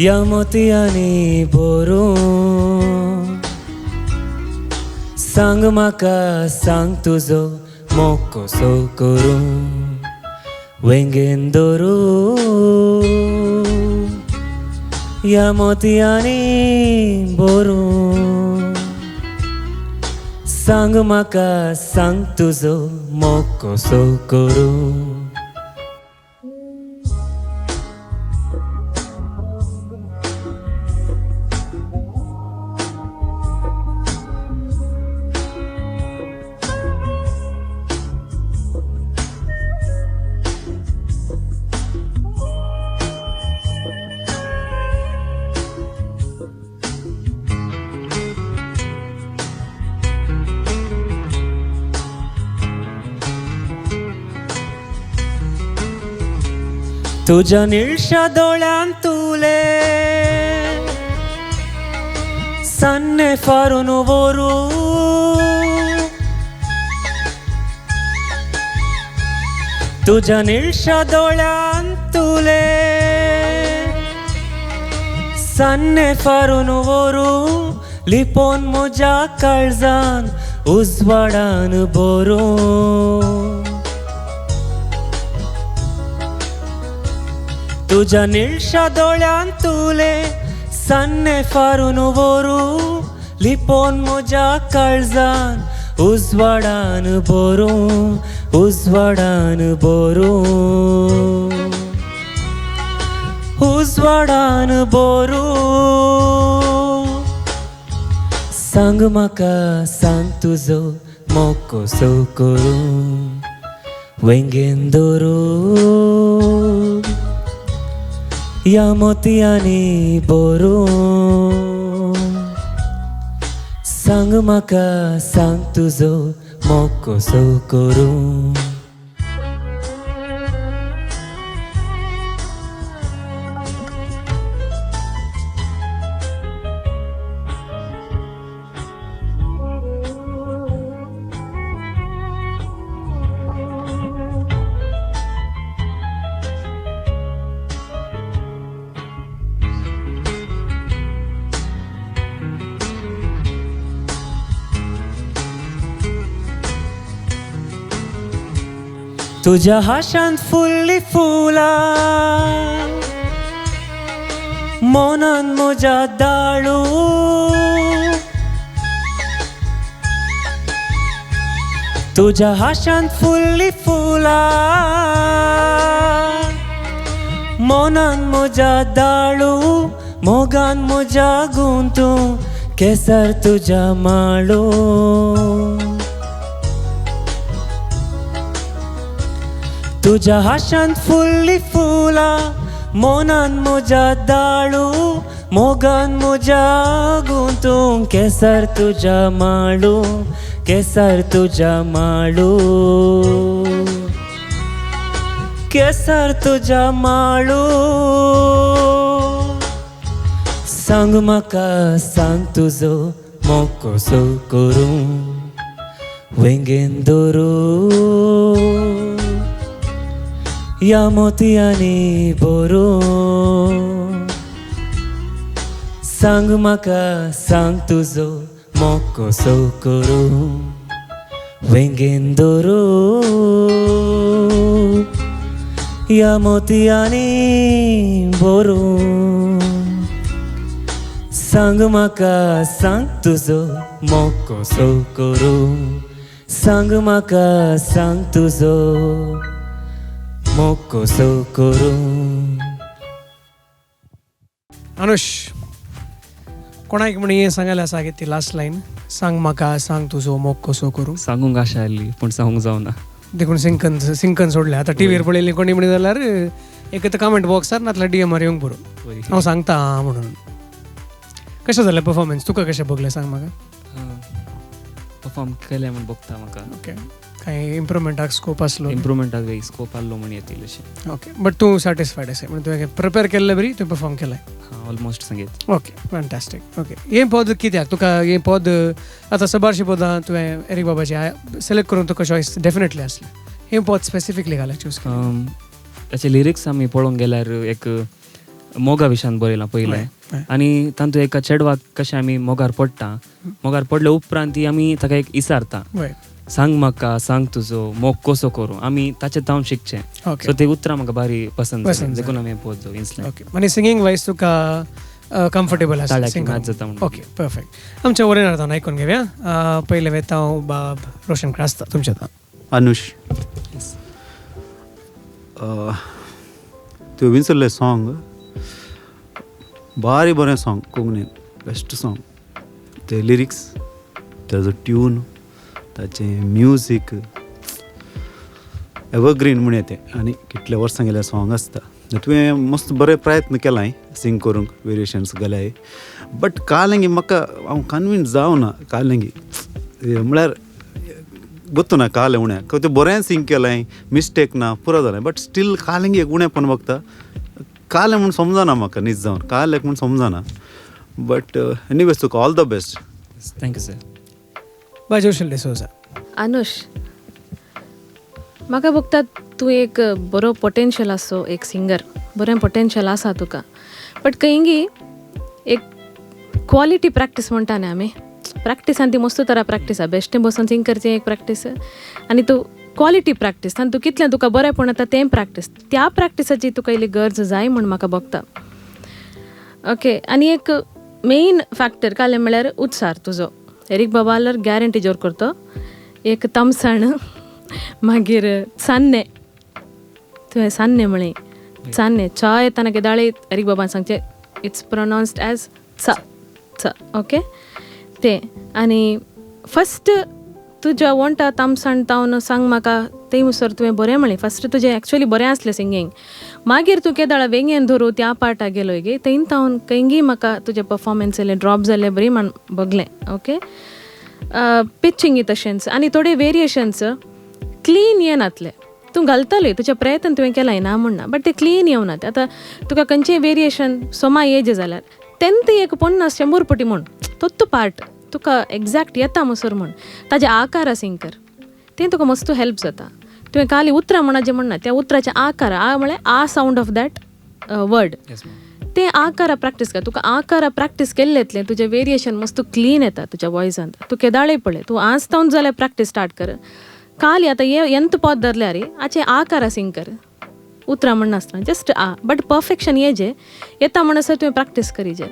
ह्या मोतयांनी भरूं. सांग म्हाका सांग तुजो मोग कसो करूं, वेंगेन दवरूं ह्या मोतयांनी भरून. सांग म्हाका सांग तुजो मोग कसो करूं. तुज्या निळशा दोळ्यान तुले सान्ने फारून व्हरू, तुज्या निळशा दोळ्यान तुले सान्ने फारून व्हरू, लिपोन म्हज्या काळजान उजवाडान भरून. तुज्या निळशा दोळ्यान तुले सान्ने फारून व्हरू, लिपोन म्हज्या काळजान उजवाडान भरून, उजवाडान भरून, उजवाडान भरून. सांग म्हाका सांग तुजो मोग कसो करूं, वेंगेन दवरून ह्या मोतयांनी भरून. सांग म्हाका सांग तुजो मोग कसो करूं. तुज्या हाशांत फुल्ली फुलां, मनान म्हज्या दाळू, तुज्या हाशांत फुल्ली फुलां, मनान म्हज्या दाळू, मोगान म्हज्या गुंतू, केसर तुज्या माळू. तुज्या हाशांत फुल्ली फुलां, मनान म्हज्या दाळू, मोगान म्हज्या गुंतूं, केसर तुज्या माळू, केसर तुज्या माळू, केसर तुज्या माळू. सांग म्हाका सांग तुजो मोग कसो करूं, वेंगेन दवरून ह्या मोतयांनी भरून. सांग म्हाका सांग तुजो मोग कसो करूं, वेंगेन दवरून ह्या मोतयांनी भरून. सांग म्हाका सांग तुजो मोग कसो करूं, सांग म्हाका सांग तुजो मोग कसो करूं. अनुश, कोणाक म्हण हें सांगलें आसा की ती लास्ट लायन, सांग म्हाका सांग तुजो मोग कसो करूं. सांगूंक आशा आसली पूण सांगूंक जावना, देखून सिंकन सिंकन सोडलें. आतां टिवीर पळयली कोणी म्हणी जाल्यार एक तर कमेंट बॉक्सार नातल्यार डीएमार येवंक पुरो, हांव सांगता म्हणून. कशें जालें परफॉर्मन्स, तुका कशें भोगलें सांग म्हाका. परफॉर्म केलें म्हूण भोगता म्हाका. ओके, कांय इम्प्रुवमेंटाक स्कोप आसलो? इम्प्रुवमेंटाक स्कोप आसलो म्हूण येतील अशें. ओके, बट तूं सॅटिस्फायड आसा म्हणजे तुवें प्रिपेर केल्लें बरी तुवें परफॉर्म केलें? हां, ऑलमोस्ट संगीत. ओके, फॅन्टास्टीक. ओके, हें पद कित्याक तुका हें पद आतां सबारशीं पदां तुवें एरीक बाबाचें सिलेक्ट करून तुका चॉयस डेफिनेटली आसलें, हें पद स्पेसिफिकली घालें चूज केलें? ताचे लिरिक्स आमी पळोवंक गेल्यार एक मोगा विशयान बरयलां पयलें, आनी तातूंत एका चेडवाक कशें आमी मोगार पडटा, मोगार पडले उपरांत आमी ताका एक इसारता, सांग म्हाका सांग तुजो मोग कसो करूं, आमी ताचे तावन शिकचें. सो ते उतरां म्हाका भारी पसंद जालीं, देखून आमी पद इन्सलें. ओके, आनी सिंगींग वायज तुका कम्फर्टेबल आसा. मॅच जाता म्हणून. Okay perfect. आमच्या वरेनार तावन आयकून घेवया. पयलें वेता हांव बाब रोशन क्रास्ता तुमच्या तावन. अनुश, तुवें विंचल्लें सॉंग भारी बरें सॉंग, कोंकणीन बेस्ट सॉंग. ते लिरिक्स, ताजो ट्यून, ताचें म्युजीक एवरग्रीन म्हण येतें आनी कितल्या वर्सां गेल्यार सॉंग आसता. तुवें मस्त बरे प्रयत्न केलाय सिंग करूंक, वेरिएशन्स घालाय, बट कालंगी म्हाका हांव कन्विन्स जावना. कालंगी म्हळ्यार गोत्तू ना कालें उणें तें बरें सिंग केलाय, मिस्टेक ना, पुरो जालें, बट स्टील कालंगी एक उणेंपण बघता. कालें म्हूण समजना म्हाका, नीज जावन कालें म्हूण समजना. बट एनीवेज तुका all the best. Thank you sir. बाय जोशन डिसोजा. अनुश, म्हाका भोगता तूं एक बरो पोटेन्शियल आसो, एक सिंगर, बरें पोटेन्शियल आसा तुका, बट खंयगी एक क्वॉलिटी प्रॅक्टीस म्हणटा न्ही आमी, प्रॅक्टिसान ती मस्त तरा प्रॅक्टीस आसा, बेश्टें बसून सिंग करचें एक प्रॅक्टीस आनी तूं क्वॉलिटी प्रॅक्टीस आनी तूं कितलें तुका बरेंपण येता तें प्रॅक्टीस, त्या प्रॅक्टिसाची तुका इल्ली गरज जाय म्हूण म्हाका भोगता. ओके, आनी एक मेन फॅक्टर कालें म्हळ्यार उत्सार तुजो. एरीक बाबालर गॅरंटी जोर करतो एक तमसाण, मागीर सान्ने, तुवें सान्ने म्हळें, सान्ने च्या येताना केदाळे एरीक बाबान सांगचें it's pronounced as चा चा. ओके, तें आनी फस्ट तुज्या वण्टा तामसाण तावन सांग म्हाका तें मुसर तुवें बरें म्हळें. फस्ट तुजें एक्चुअली बरें आसलें सिंगींग, मागीर तूं केदाळा वेंगेन धरू त्या पार्टा गेलो गे, थंय तावन खंयगी म्हाका तुजें परफॉर्मन्स येयलें ड्रॉप जालें बरी म्हण बगलें. ओके, पिचिंग तशेंच आनी थोडे वेरिएशन्स क्लीन येनातले, तूं घालताले तुज्या प्रयत्न तुवें केलाय ना म्हण ना, बट ते क्लीन येवनात. आतां तुका खंयचें वेरिएशन सोमा एज जाल्यार तेन्ना एक 50-100 पटी म्हूण तोत्तो पार्ट तुका एग्जॅक्ट येता मसर म्हूण ताजे आकार सिंग कर, तें तुका मस्त हेल्प जाता. तुवें काली उतरां म्हणाचें म्हणना, त्या उतराचें आकार आ म्हळ्यार आ सावंड ऑफ that word, तें आकारा प्रॅक्टीस कर. तुका आकारा प्रॅक्टीस केल्लें येतलें, तुजें वेरिएशन मस्त क्लीन येता तुज्या वॉयसान. तूं केदाळे पळय, तूं आज तावन जाल्यार प्रॅक्टीस स्टार्ट कर. काली आतां हे एंत पद धरल्यार आचे आकारा सिंग कर, उतरां म्हणनासतना जस्ट आ, बट परफेक्शन येजे येता म्हणसर तुवें प्रॅक्टीस करीजे.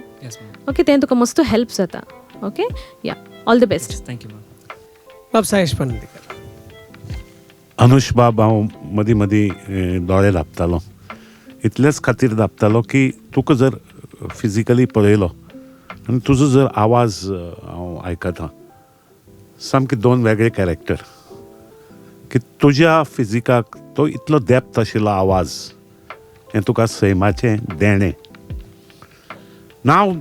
ओके, तें तुका मस्त हेल्प जाता. Okay, yeah, all the best. Thank you ma'am. बाब साहेश पणजीकर. अनुश बाब, हांव मदीं मदीं दोळे धांपतालो, इतलेच खातीर धांपतालो की तुका जर फिजिकली पळयलो आनी तुजो जर आवाज हांव आयकता, सामके दोन वेगळे कॅरेक्टर, की तुज्या फिजिकाक तो इतलो डेप्थ आशिल्लो आवाज हें तुका सैमाचें देणें. नांव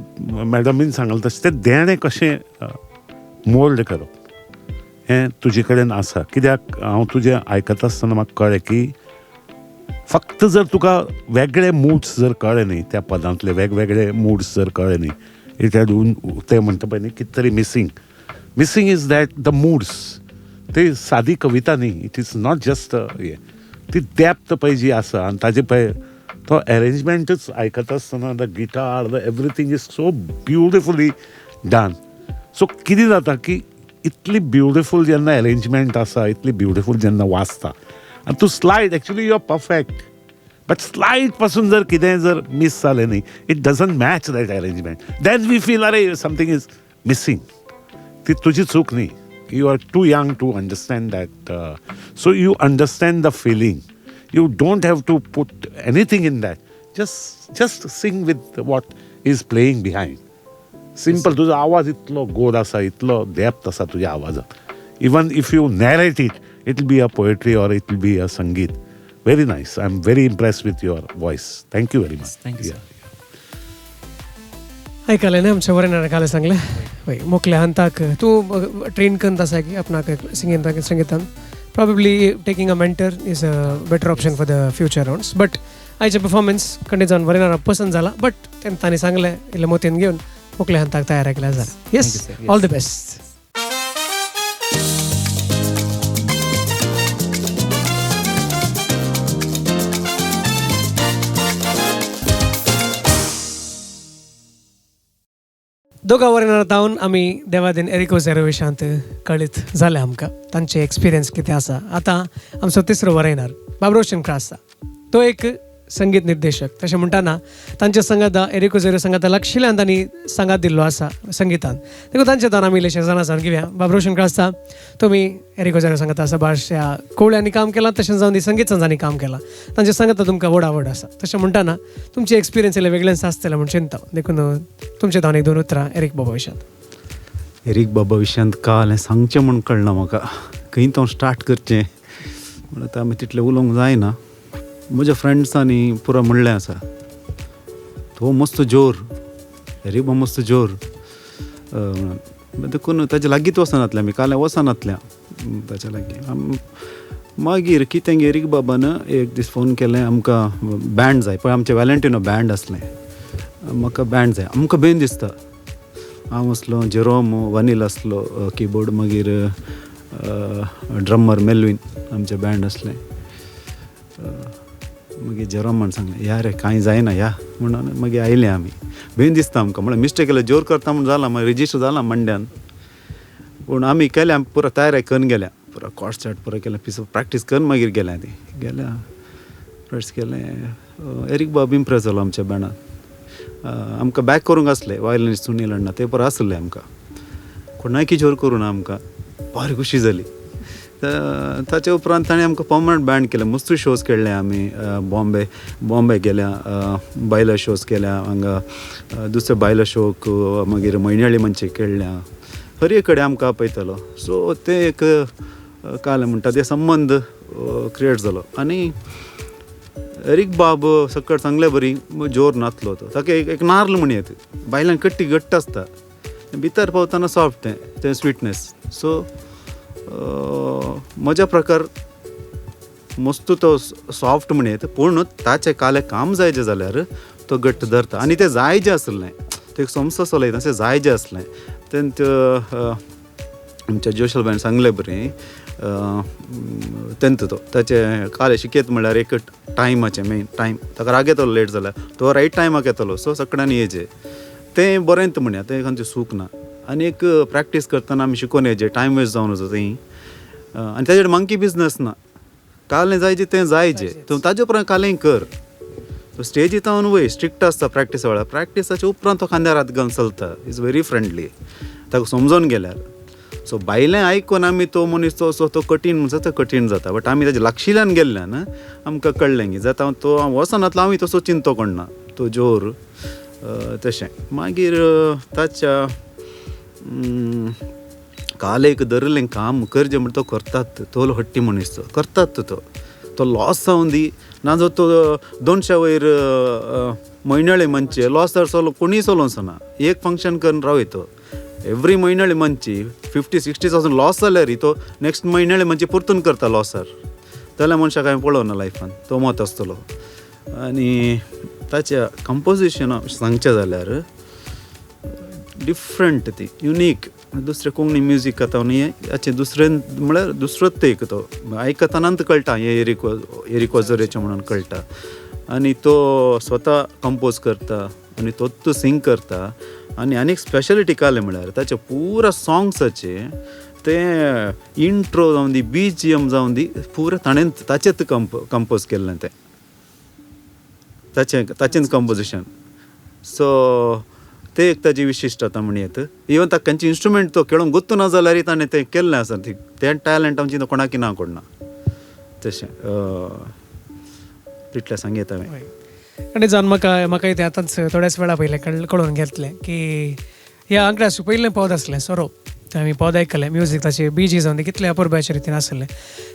मॅडमीन सांगलें तशें तें देणें कशें मोल्ड करप हें तुजे कडेन आसा. कित्याक हांव तुजें आयकता आसतना म्हाका कळ्ळें की फक्त जर तुका वेगळे मुड्स जर कळ्ळे न्ही, त्या पदांतले वेगवेगळे मुड्स जर कळ्ळे न्ही, it had ते म्हणटा पळय न्ही कितें तरी missing. Missing is that the moods. ते सादी कविता न्ही, it is not just हें, ती डेप्थ पळय जी आसा आनी ताजे पळय तो एरेंजमेंटूच आयकता आसतना the guitar, the everything is so beautifully done. So कितें जाता की इतली ब्युटिफूल जेन्ना एरेंजमेंट आसा, इतली ब्युटिफूल जेन्ना वाचता आनी तूं slide, actually you are perfect, but slide पासून जर कितेंय जर मीस जालें न्ही, it doesn't match that arrangement, then we feel अरे समथींग is missing. ती तुजी चूक न्ही, you are too young to understand that. So you understand the feeling, you don't have to put anything in that, just sing with what is playing behind. Simple. तुजो आवाज इतलो गोड आसा, इतलो डेप्थ आसा तुज्या आवाजात, even if you narrate it, it will be a poetry or it will be a sangeet. Very nice. I am very impressed with your voice. Thank you very much. Thank you. आयकलें न्ही आमच्या वरेनार काल सांगलें वय मोकल्या हंताक तूं train करत आसा की आपणाक सिंगीताक, संगितान probably taking a mentor is a better option for the future rounds. But आयचे परफॉर्मन्स खंडीत जावन वरेनार पसंत जाला, बट तांणी सांगलें इल्लें मोतीन घेवन मोकल्या हंताक तयार केल्या जाला. Yes, all the best. दोगा वरेनार तावन आमी देवादीन एरिको झेरो विशांत कळीत जालें आमकां तांचे एक्सपिरियन्स कितें आसा. आतां आमचो तिसरो वरेनार बाब रोशन क्रास्ता, तो एक संगीत निर्देशक. तशें म्हणटाना तांच्या संगाता एरिक ओझेरियो संगाता लागशिल्ल्यान तांणी सांगात दिल्लो आसा संगितान, देखून तांच्या तान आमी इल्लेशें जाणा जावन घेवया. बाब रोशन क्रास्ता, तुमी एरिक ओझेरियो संगाता साबारश्या कोवळ्यांनी काम केलां, तशेंच जावन संगीत संजांनी काम केलां, तांच्या संगाता तुमकां व्हड आवड आसा. तशें म्हणटाना तुमची एक्सपिरियन्स इल्ले वेगळेंच आसतलें म्हूण चिंता, देखून तुमचे तान एक दोन उतरां एरिक बाबा विशयांत. एरिक बाबा विशयांत काल हें सांगचें म्हूण कळना म्हाका, खंय तो स्टार्ट करचें म्हणून आतां आमी तितलें उलोवंक जायना. म्हज्या फ्रेंड्सांनी पुरो म्हणलें आसा, तो मस्त जोर, एरिक बाबा मस्त जोर म्हणून, देखून ताजे लागींच वचनातलें आमी, काल वचनातल्या ताच्या लागीं. मागीर कितें एरिक बाबान एक दीस फोन केलें, आमकां बँड जाय, पळय आमचें वॅलेंटिनो बँड आसलें, म्हाका बँड जाय, आमकां बेन दिसता. हांव आसलो, जेरोम वनील आसलो किबोर्ड, मागीर ड्रमर मेलवीन, आमचें बँड आसलें. मागीर जेरोमान सांगलें, या रे कांय जायना या म्हणून मागीर आयलें आमी. बेन दिसता आमकां, म्हळ्यार मिस्टेक केल्यार जोर करता म्हूण जालां, मागीर रजिस्टर जालां मंड्यान, पूण आमी केल्या पुरो तयारी करून गेल्या, पुरो कॉर्ड स्टार्ट पुरो केलें, पिसो प्रॅक्टीस करून मागीर गेल्या ती गेल्या प्रॅक्टीस केलें. एरिक बाब इम्प्रेस जालो आमच्या बँडान. आमकां बॅक करूंक आसलें वायलनिस्ट सुनील अण्णा, ते पुरो आसले आमकां, कोणाकी जोर करूं ना आमकां, बरी खुशी जाली. ताचे उपरांत ताणें आमकां पर्मनंट बँड केलें, मस्त शोज खेळ्ळे आमी, बॉम्बे बॉम्बे गेल्या, बायलां शोज केल्या हांगा, दुसऱ्या बायलां शोक, मागीर म्हयन्याळी मंचे खेळ्ळ्या, हर एक कडेन आमकां आपयतालो. सो तें एक काल म्हणटा ते संबंद क्रिएट जालो. आनी एरिक बाब सकट सांगले बरी जोर नातलो तो, ताका एक नार्ल म्हण येता, बायलांक कट्टी घट्ट आसता, भितर पावतना सॉफ्ट तें तें स्वीटनेस. सो म्हज्या प्रकार मस्त तो सॉफ्ट म्हण येता, पूण ताचें कालें काम जायचें जाल्यार तो घट्ट धरता, आनी तें जाय जें आसलें, तें एक संस्था चलयता अशें जाय जें आसलें. तें आमच्या जोशल बायन सांगलें बरें, तेंत तो ताचें कालें शिकयत म्हणल्यार एक टायमाचें मेन टायम, ताका राग येतलो लेट जाल्यार, तो रायट टायमाक येतलो, सो सगळ्यांनी येयचें तें बरें म्हणया, तें खंयचें सूख ना. आनी एक प्रॅक्टीस करतना आमी शिकोवन येयचें, टायम वेस्ट जावन वचो थंय, आनी ताजेर मंकी बिजनस ना, कालें जायचें तें जायचें, तूं ताजे उपरांत कालें कर, तो स्टेजी तावन वय स्ट्रिक्ट आसता प्रॅक्टिसा वेळार, प्रॅक्टिसाच्या उपरांत तो खांद्यार हात घालून चलता, is very friendly ताका समजोन गेल्यार. सो बायलें आयकून आमी तो मनीस तो असो तो कठीण म्हणटा तो कठीण जाता, बट आमी ताजे लागशिल्ल्यान गेल्ल्यान आमकां कळ्ळें की जाता तो वचनातलो आमी तसो चिंतो कोणना तो जोर तशें. मागीर ताच्या कालेक धरलें काम करचें म्हण तो करतात, तो हट्टी मनीस तो करतात, तो तो लॉस जावन दी ना जो तो 200 वयर म्हयन्याळे मंचे लॉस जाल्यार चलो कोणीय चलोवंक वचना, एक फंक्शन करून रावय तो एवरी म्हयन्याळे मंची 50-60,000 लॉस जाल्यार तो नेक्स्ट म्हयन्याळे मंची परतून करता लॉसार, जाल्यार मनशाक हांवें पळोवना लायफान तो मत आसतलो. आनी ताच्या कंपोजिशना सांगचें जाल्यार डिफरंट ती युनीक, दुसरें कोंकणी म्युजीक आतां न्ही हाचें दुसरें म्हळ्यार दुसरोच ते एक तो आयकतनाच कळटा हें एरिक ओझोरियोचें म्हणून कळटा. आनी तो स्वता कंपोज करता आनी तोच सिंग करता. आनी आनीक स्पेशलिटी कालें म्हळ्यार ताचे पुरा सॉंग्साचे तें इंट्रो जावन दी, BGM जावन दी, पुरा ताणें ताचेच कंपोज केल्लें तें, ताचें ताचेंच कंपोजिशन. सो तें एक ताजी विशिश्टता म्हण येता. इवन ताका खंयचे इन्स्ट्रुमेंट तो खेळोंक गुत्तू ना जाल्यार ताणें तें केल्लें आसा, तें टॅलंट आमचें कोणाकी ना कोणना तशें तितलें सांगता हांवें. आनी जावन म्हाका म्हाका तें आतांच थोड्याच वेळा पयलें कळोवन घेतलें की ह्या आंकड्या पयलें पद आसलें सोरोप, तें आमी पद आयकलें, म्युजीक ताचें बीजी जावन तें कितलें अपुरबायच्या रितीन आसलें.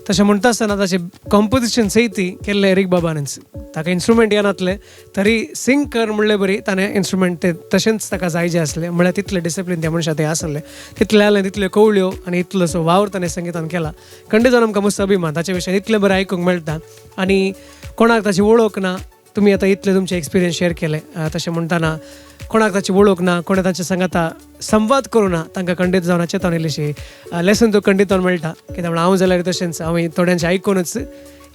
तशें म्हणटा आसतना ताचें कंपोजिशन सयत केल्लें एरिक बाबानच, ताका इन्स्ट्रुमेंट येनातलें तरी सिंग कर म्हणले बरी ताणें इन्स्ट्रुमेंट तें तशेंच ताका जाय जें आसलें, म्हळ्यार तितलें डिसिप्लीन त्या मनशा तें आसलें, तितलें आसलें तितल्यो कवळ्यो आनी इतलोसो वावर ताणें संगितान केला. खंडीत जावन आमकां मस्त अभिमान ताचे विशयान इतलें बरें आयकूंक मेळटा. आनी कोणाक ताची वळख ना, तुमी आतां इतले तुमचे एक्सपिरियन्स शेअर केले, तशें म्हणटाना कोणाक ताची वळख ना, कोणें तांच्या सांगाता संवाद करूं ना, तांकां खंडीत जावन चेतावन इल्लीशी लेसन तो खंडीत जावन मेळटा. कित्याक म्हणल्यार हांव जाल्यार तशेंच हांवें थोड्यांचें आयकुनूच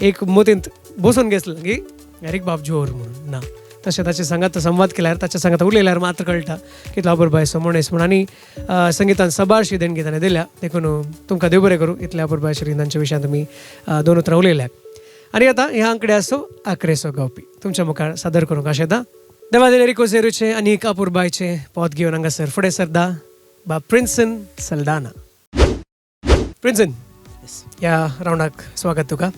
एक मतींत बसून घेतलें की एरिक बाब जोर म्हणून ना, तशें ताचे सांगात संवाद केल्यार ताच्या सांगात उलयल्यार मात्र कळटा कितलो अपुरबायेचो मनीस म्हूण. आनी संगितान साबारशी देणगी ताणें दिल्या, देखून तुमकां देव बरें करूं इतल्या अपुरबायेच्या रितीन तांच्या विशयान तुमी दोन उतरां उलयल्यात. आनी आतां ह्या आंकड्याचो आकरेचो गावपी तुमच्या मुखार सादर करूंक आशेता देवादेल एरिक ओझेरूचे आनी अपुरबायचे पद घेवन हांगासर फुडें सरदा बा प्रिन्सन सल्दाना. प्रिन्सन, ह्या रावंडाक स्वागत तुका.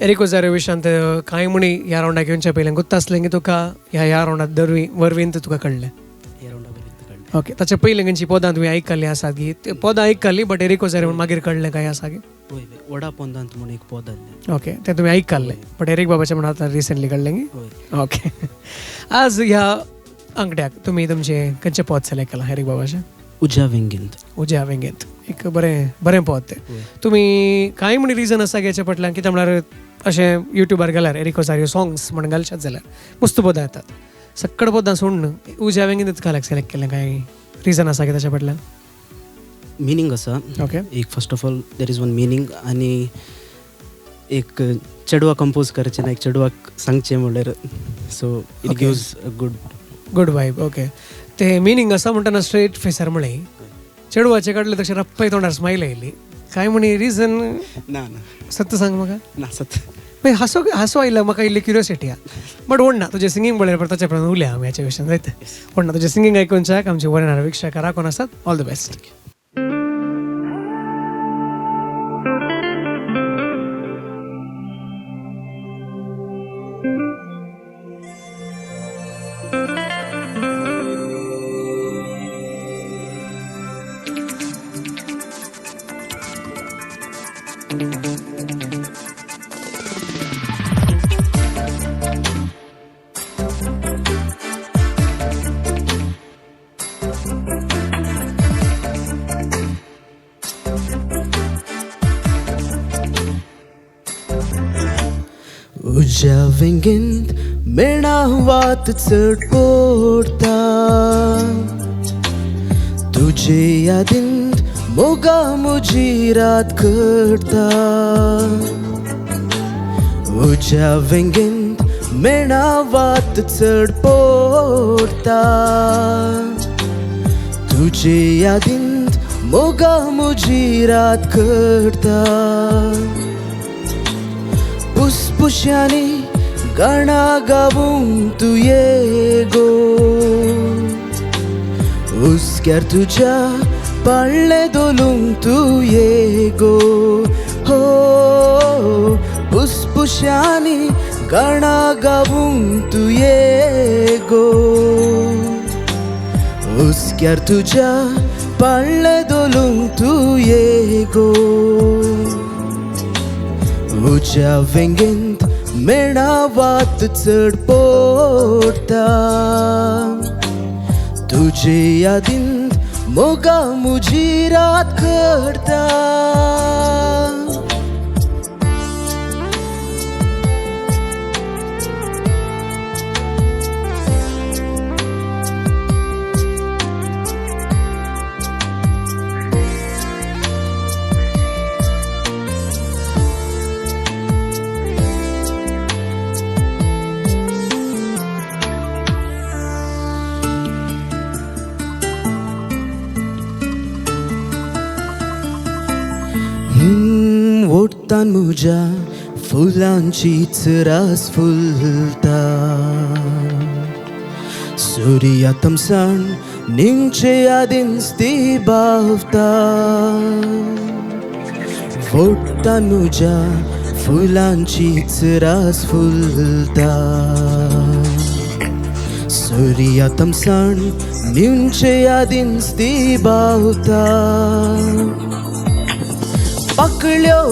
एरिक ओझारो विशांत कांय म्हणी ह्या रावंडाक येवच्या पयलीं गुत्त आसलें की तुका ह्या रावंडात दरवी वरवींत तुका कळ्ळें? ओके, ताच्या पयलीं खंयची पदां तुवें आयकल्लीं आसात की पदां आयकल्लीं बट एरिक ओझारो म्हूण मागीर कळ्ळें कांय आसा की? वडा पोंदांत म्हूण एक पद आसलें. ओके, तें तुवें आयकल्लें बट एरिक बाबाचें म्हण आतां रिसंटली कळ्ळें की? ओके, आज ह्या आंकड्याक तुमी तुमचें खंयचें पद सिलेक्ट केलां एरिक बाबाचें? उज्या वेंगेंत. उज्या वेंगेंत एक बरें बरें पद तें. तुमी कांय म्हण रिजन आसा हेच्या फाटल्यान? कित्याक म्हळ्यार अशें युट्यूबार गेल्यार एरिक ओझारियो सॉंग्स म्हण घालशात जाल्यार मस्त पदां येतात, सक्कड पदां सोडून उज्या वेंगेंत काल्याक सिलेक्ट केलें, कांय रिजन आसा की ताच्या फाटल्यान? मिनींग आसा. ओके, एक first of all there is one meaning आनी एक चेडवा कंपोज करचें ना एक चेडवाक सांगचें म्हणल्यार so it gives a good good vibe. Okay, ते मिनींग आसा म्हणटना स्ट्रेट फेसार म्हळें चेडवाचें काडलें तशें रप्पय तोंडार स्मायल आयली, कांय म्हणी रिजन ना? ना, सत्य सांग म्हाका. ना सत्य. मागीर हांसो हांसो आयलो म्हाका, इल्ली क्युरियोसिटी आहा बट ओडना तुजें सिंगींग पळयल्यार ताच्या प्रमाण उलया आमी हाच्या विशयान जायत. ओडना तुजें सिंगींग आयकूनच्याक आमचे वरणार वीक्षक राखून आसात. All the best. उज्या वेंगेंत मेणा वात चड पडटा, तुजे यादींत मोगा म्हजी रात करता. उज्या वेंगेंत मेणा वात चड पडटा, तुजे यादींत मोगा म्हजी रात करता. पुसपुश्यांनी गाणा गावूंक तूं ये गो, हुस्क्यार तुज्या पाळणें धोलूंक तूं ये गो. हो पुसपुश्यांनी गाणा गावूंक तूं ये गो, हुस्क्यार तुज्या पाळणें धोलूंक तूं ये गो. उज्या वेंगेंत मेणा वात चड पडटा, तुजे यादींत मोगा म्हजी रात करता. ओडटान म्हज्या फुलांचीच रास फुलता, सुर्या तमसाण निमचे यादींच ती बावता. ओडटान म्हज्या फुलांचीच रास फुलता, सुर्या तमसाण निमचे यादींच ती बावता. पाकळ्यो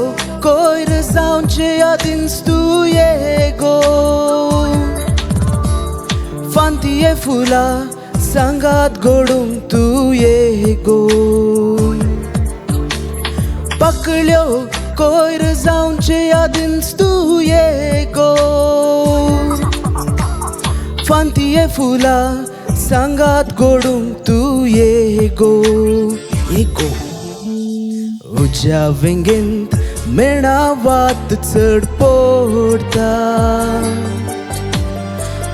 कोयर जावचे यादींच तूं ये गो, फांतये फुलां सांगात घडूंक तूं ये गो. पाकळ्यो कोयर जावचे यादींच तूं ये गो, फांतये फुलां सांगात घडूंक तूं ये गो. ये गो उज्या वेंगेंत मेणा वात चड पडटा,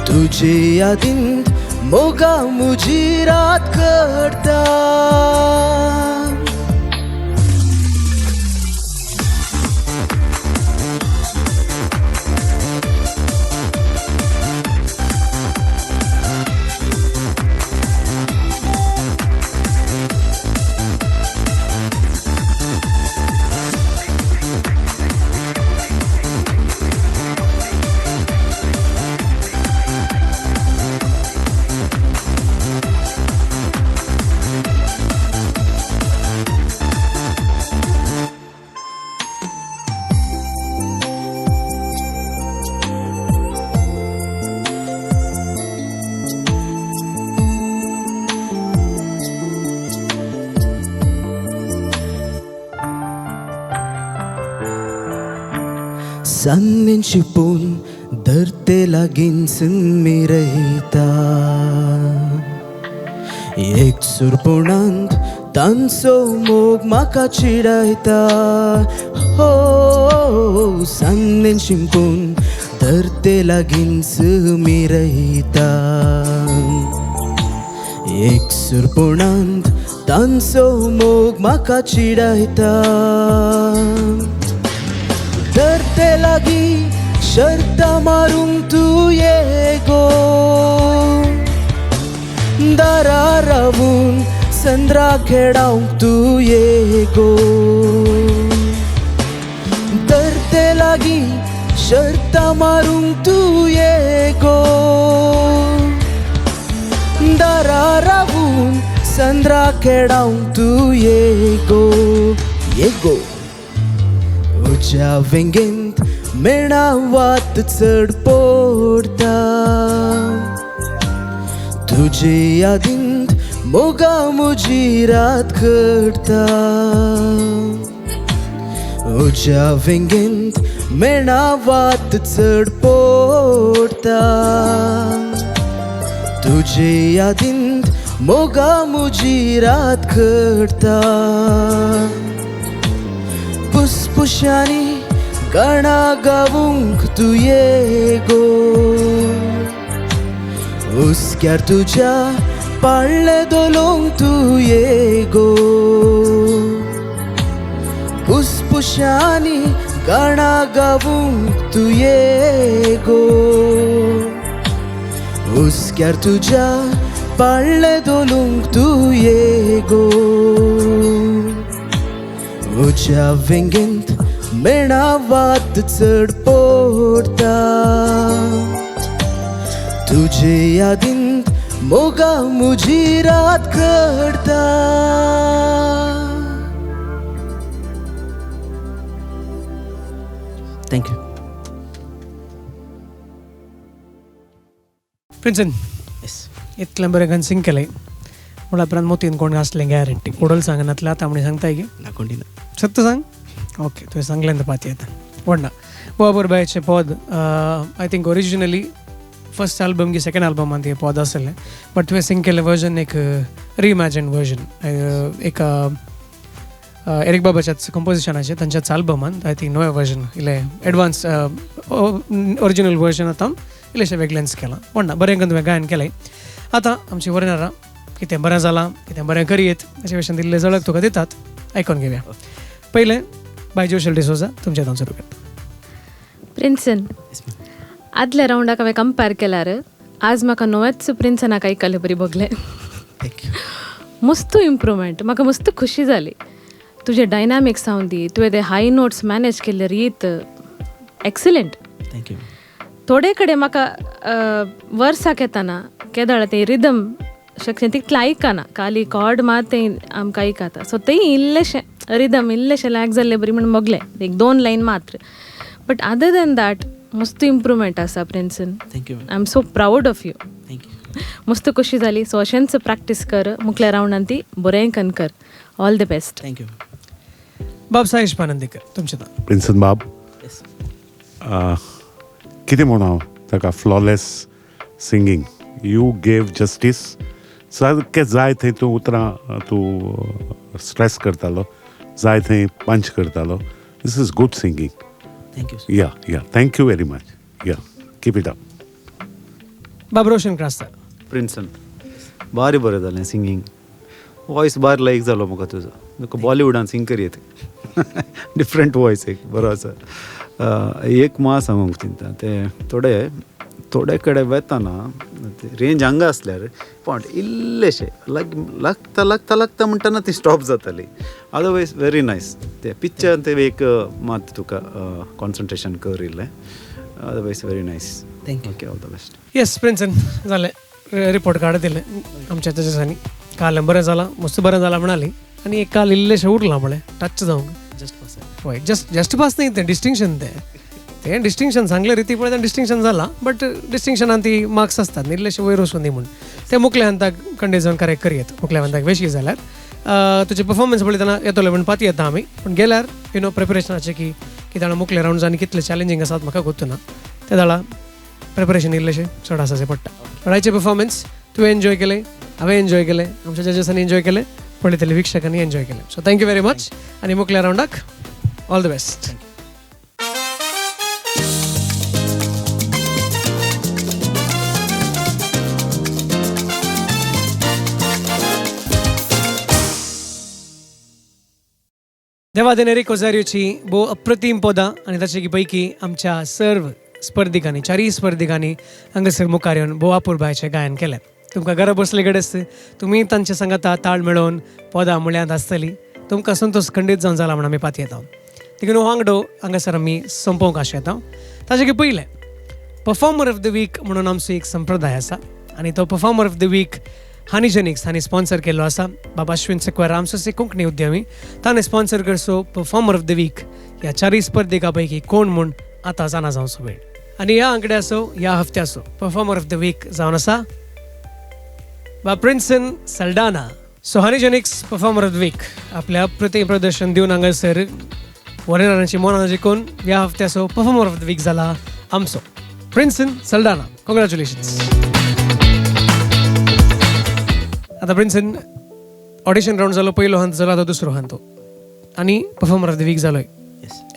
तुजे यादींत मोगा म्हजी रात करता. सान्नेन शिपून धरते लागींच मिरयता एक सुरपणांत तांचो मोग म्हाका चिडायता हो सान्नेन शिंपून धरते लागींच मिरयता एक सुरपणांत तांचो मोग म्हाका चिडायता धरते लागीं शर्तां मारूंक तूं ये गो दारा रावून संद्रा खेळावंक तूं ये गो धरते लागीं शर्तां मारूंक तूं ये गो दारा रावून संद्रा खेळावंक तूं ये गो ये गो उज्या वेंगेंत मेणा वात चड पोडता तुजे यादींत मोगा म्हजी रात करता उज्या वेंगेंत मेणा वात चड पोडता तुजे यादींत मोगा म्हजी रात करता पुसपुशांनी गाणा गावूंक तूं ये गो हुस्क्यार तुज्या पाळणें धोलूंक तूं ये गो पुसपुशांनी गाणा गावूंक तूं ये गो हुस्क्यार तुज्या पाळणें धोलूंक तूं ये गो उज्या वेंगेंत मेणा वात चड पोडता तुजे यादींत मोगा म्हजी रात करता. Thank you. प्रिन्सन, इतलें बरें गन सिंग केलें म्हणल्यार उपरांत मोतीन कोण घासलें गॅरंटी उडल सांगनातलें आतां म्हणी सांगताय की ना कोणी ना सत्य सांग. ओके, तुवें सांगलें तें पाती आतां व्हडना बोबर बायचें पद I think originally first album की सेकंड एल्बमान तें पद आसलें बट तुवें सिंग केल्लें वर्जन एक रिइमॅजिन वर्जन एक एरिक बाबाच्याच कंपोजिशनाचें तांच्याच आल्बमान I think नवें वर्जन इल्लें एडवान्स ओरिजिनल वर्जन आतां इल्लेशें वेगळेंच केलां. व्हडना बरें करून तुवें गायन केलें. आतां आमची वरणारां कितें बरें जालां कितें बरें करयेत अशें भशेन दिल्लें झळक तुका दितात आयकून घेवया. पयलें बाय जोशल डिसोजा तुमच्या हातान सुरू करता. प्रिन्सन, आदल्या रावंडाक हांवें कंपेर केल्यार आज म्हाका नवेंच प्रिन्सनाक आयकलें बरी भोगलें. मस्त इम्प्रूवमेंट, म्हाका मस्त खुशी जाली. तुजे डायनामिक्स जावन दी, तुवें ते हाय नोट्स मॅनेज केल्ले रीत एक्सलंट. Thank you. थोडे कडेन म्हाका वर्साक येताना केदाळ तें रिदम शक्य तितलें आयकना, खाली कॉर्ड मात तें आमकां आयकता. सो तें इल्लेशें रिदम इल्लेशें लॅक जाल्लें बरी म्हण मोगलें एक दोन लायन मात्र. बट अदर दॅन that मस्त इम्प्रूवमेंट आसा प्रिन्सन. Thank you. I am so proud of you. Thank you. मस्त खुशी जाली. सो अशेंच प्रॅक्टीस कर, मुखल्या रावंडान ती बरें कन कर. All the best. Thank you. बाब साईश पानंदीकर तुमचें नांव. प्रिन्सन बाब, कितें म्हणू हांव ताका, flawless singing, you gave justice. सारकें जाय थंय तूं उतरां तूं स्ट्रेस करतालो, जाय थंय पंच करतालो. This is good singing. Thank you. Yeah yeah, thank you very much. Yeah, keep it up. बाब रोशन क्रास्ता. प्रिन्सन, भारी बरें जालें सिंगींग. वॉयस भारी लायक जालो म्हाका तुजो. तुका बॉलिवूडान सिंग करयेत. डिफरंट वॉयस एक बरो आसा. एक मा सांगूंक चिंता तें थोडे थोडे कडेन वेताना रेंज हांगा आसल्यार पण इल्लेशें लागता लागता लागता म्हणटना ती स्टॉप जाताली. Otherwise very nice. ते पिक्चर ते एक मात तुका कॉन्सन्ट्रेशन कर इल्लें. Otherwise very nice. Thank you. Okay, all the best. Yes Prinson, जालें रिपोर्ट कार्ड दिलें आमच्या जजेसांनी. काल बरें जालां, मस्त बरें जालां म्हणाली आनी एक काल इल्लेशें उरलां म्हळें टच जावंक. Just pass. हय, जस्ट पास न्ही तें डिस्टिंक्शन. तें तें डिस्टिंक्शन सांगलें रिती पळय तें डिस्टिंक्शन जालां बट डिस्टिंक्शनान ती मार्क्स आसतात न्ही इल्लेशे वयर वचून दी म्हूण. तें मुखल्या हंताक कंडीजन करेक्ट करयेत. मुखल्या हंताक वेशी जाल्यार तुजें परफॉर्मन्स पळयतना येतलो म्हूण पाती येता आमी, पूण गेल्यार you know प्रिपरेशनाचें की कित्याक मुखले रावंड आनी कितले चॅलेंजींग आसात म्हाका गोत्तू ना, ते जाणा प्रिपरेशन इल्लेशें चड आसा पडटा. पण आयचें परफॉर्मन्स तुवें एन्जॉय केलें, हांवें एन्जॉय केलें, आमच्या जजेसांनी एन्जॉय केलें, पळयतले वीक्षकांनी एन्जॉय केलें. So thank you very much आनी मुखल्या रावंडाक ऑल the best. देवादेन Eric ओझारियोची भोव अप्रतीम पदां आनी ताचे पैकी आमच्या सर्व स्पर्धिकांनी, चारय स्पर्धिकांनी हांगासर मुखार येवन भोव अपुरबायेचें गायन केलें. तुमकां घरा बसले कडेन तुमी तांच्या सांगाता ताळ मेळोवन पदां मुळ्यांत आसतली, तुमकां संतोश खंडीत जावन जाला म्हण आमी पातयेता. देखून हो आंकडो हांगासर आमी सोंपोवंक आशेता. ताचे पयलें परफॉर्मर ऑफ the week म्हणून आमचो एक संप्रदाय आसा आनी तो परफॉर्मर ऑफ the week हानिजेनिक्स हांणी स्पॉन्सर केल्लो आसा. बाबा अश्विन सेक्वेरा आमचो कोंकणी उद्यमी ताणें स्पॉन्सर करचो परफॉर्मर ऑफ the week ह्या चारय स्पर्धिकां पैकी कोण म्हूण आतां जाणा जावचो वेळ. आनी ह्या आंकड्याचो ह्या हफ्त्याचो परफॉर्मर ऑफ the week जावन आसा बा Prinson Saldanha. So Honeygenix performer of the week आपल्या अप्रतिम प्रदर्शन दिवन हांगासर वॉरियरांची मनां जिखून ह्या हफ्त्याचो परफॉर्मर ऑफ the week जाला आमचो प्रिन्सन सल्डाना. कॉंग्रॅच्युलेशन्स. आतां प्रिन्सन ऑडिशन रावंड जालो, पयलो हंत जालो, आतां दुसरो हंत आनी परफॉर्मर ऑफ the week जालोय.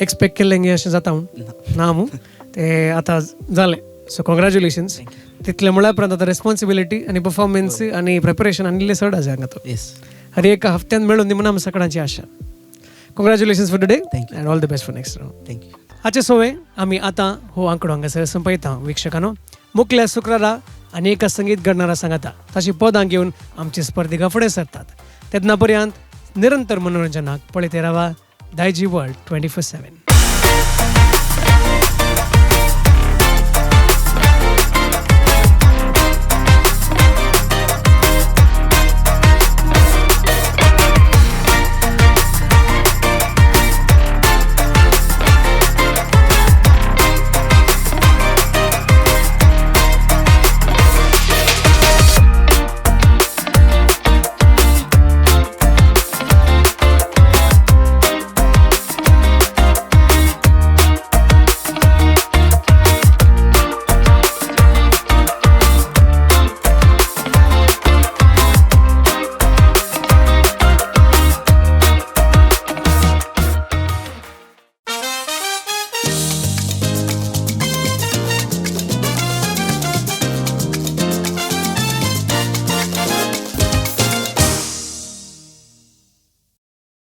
एक्सपेक्ट केल्लें गे अशें जाता म्हूण ना मू, ते आतां जालें. So congratulations. तितलें म्हळ्या उपरांत आतां रेस्पॉन्सिबिलिटी आनी परफॉर्मन्स आनी प्रिपरेशन आनी इल्लें चड आसा हांगा तो हर एका हफ्त्यान मेळून दी म्हूण आमच्या सगळ्यांची आशा. Congratulations for today and all the best for next round. Thank you. हाचे सोवे आमी आतां हो आंकडो हांगासर संपयता. वीक्षकांनो, मुखल्या शुक्रारा आनी एका संगीत घडणारा सांगाता ताची पदां घेवन आमची स्पर्धिका फुडें सरतात. तेन्ना पर्यंत निरंतर मनोरंजनाक पळयत रावा दायजी वर्ल्ड 24/7.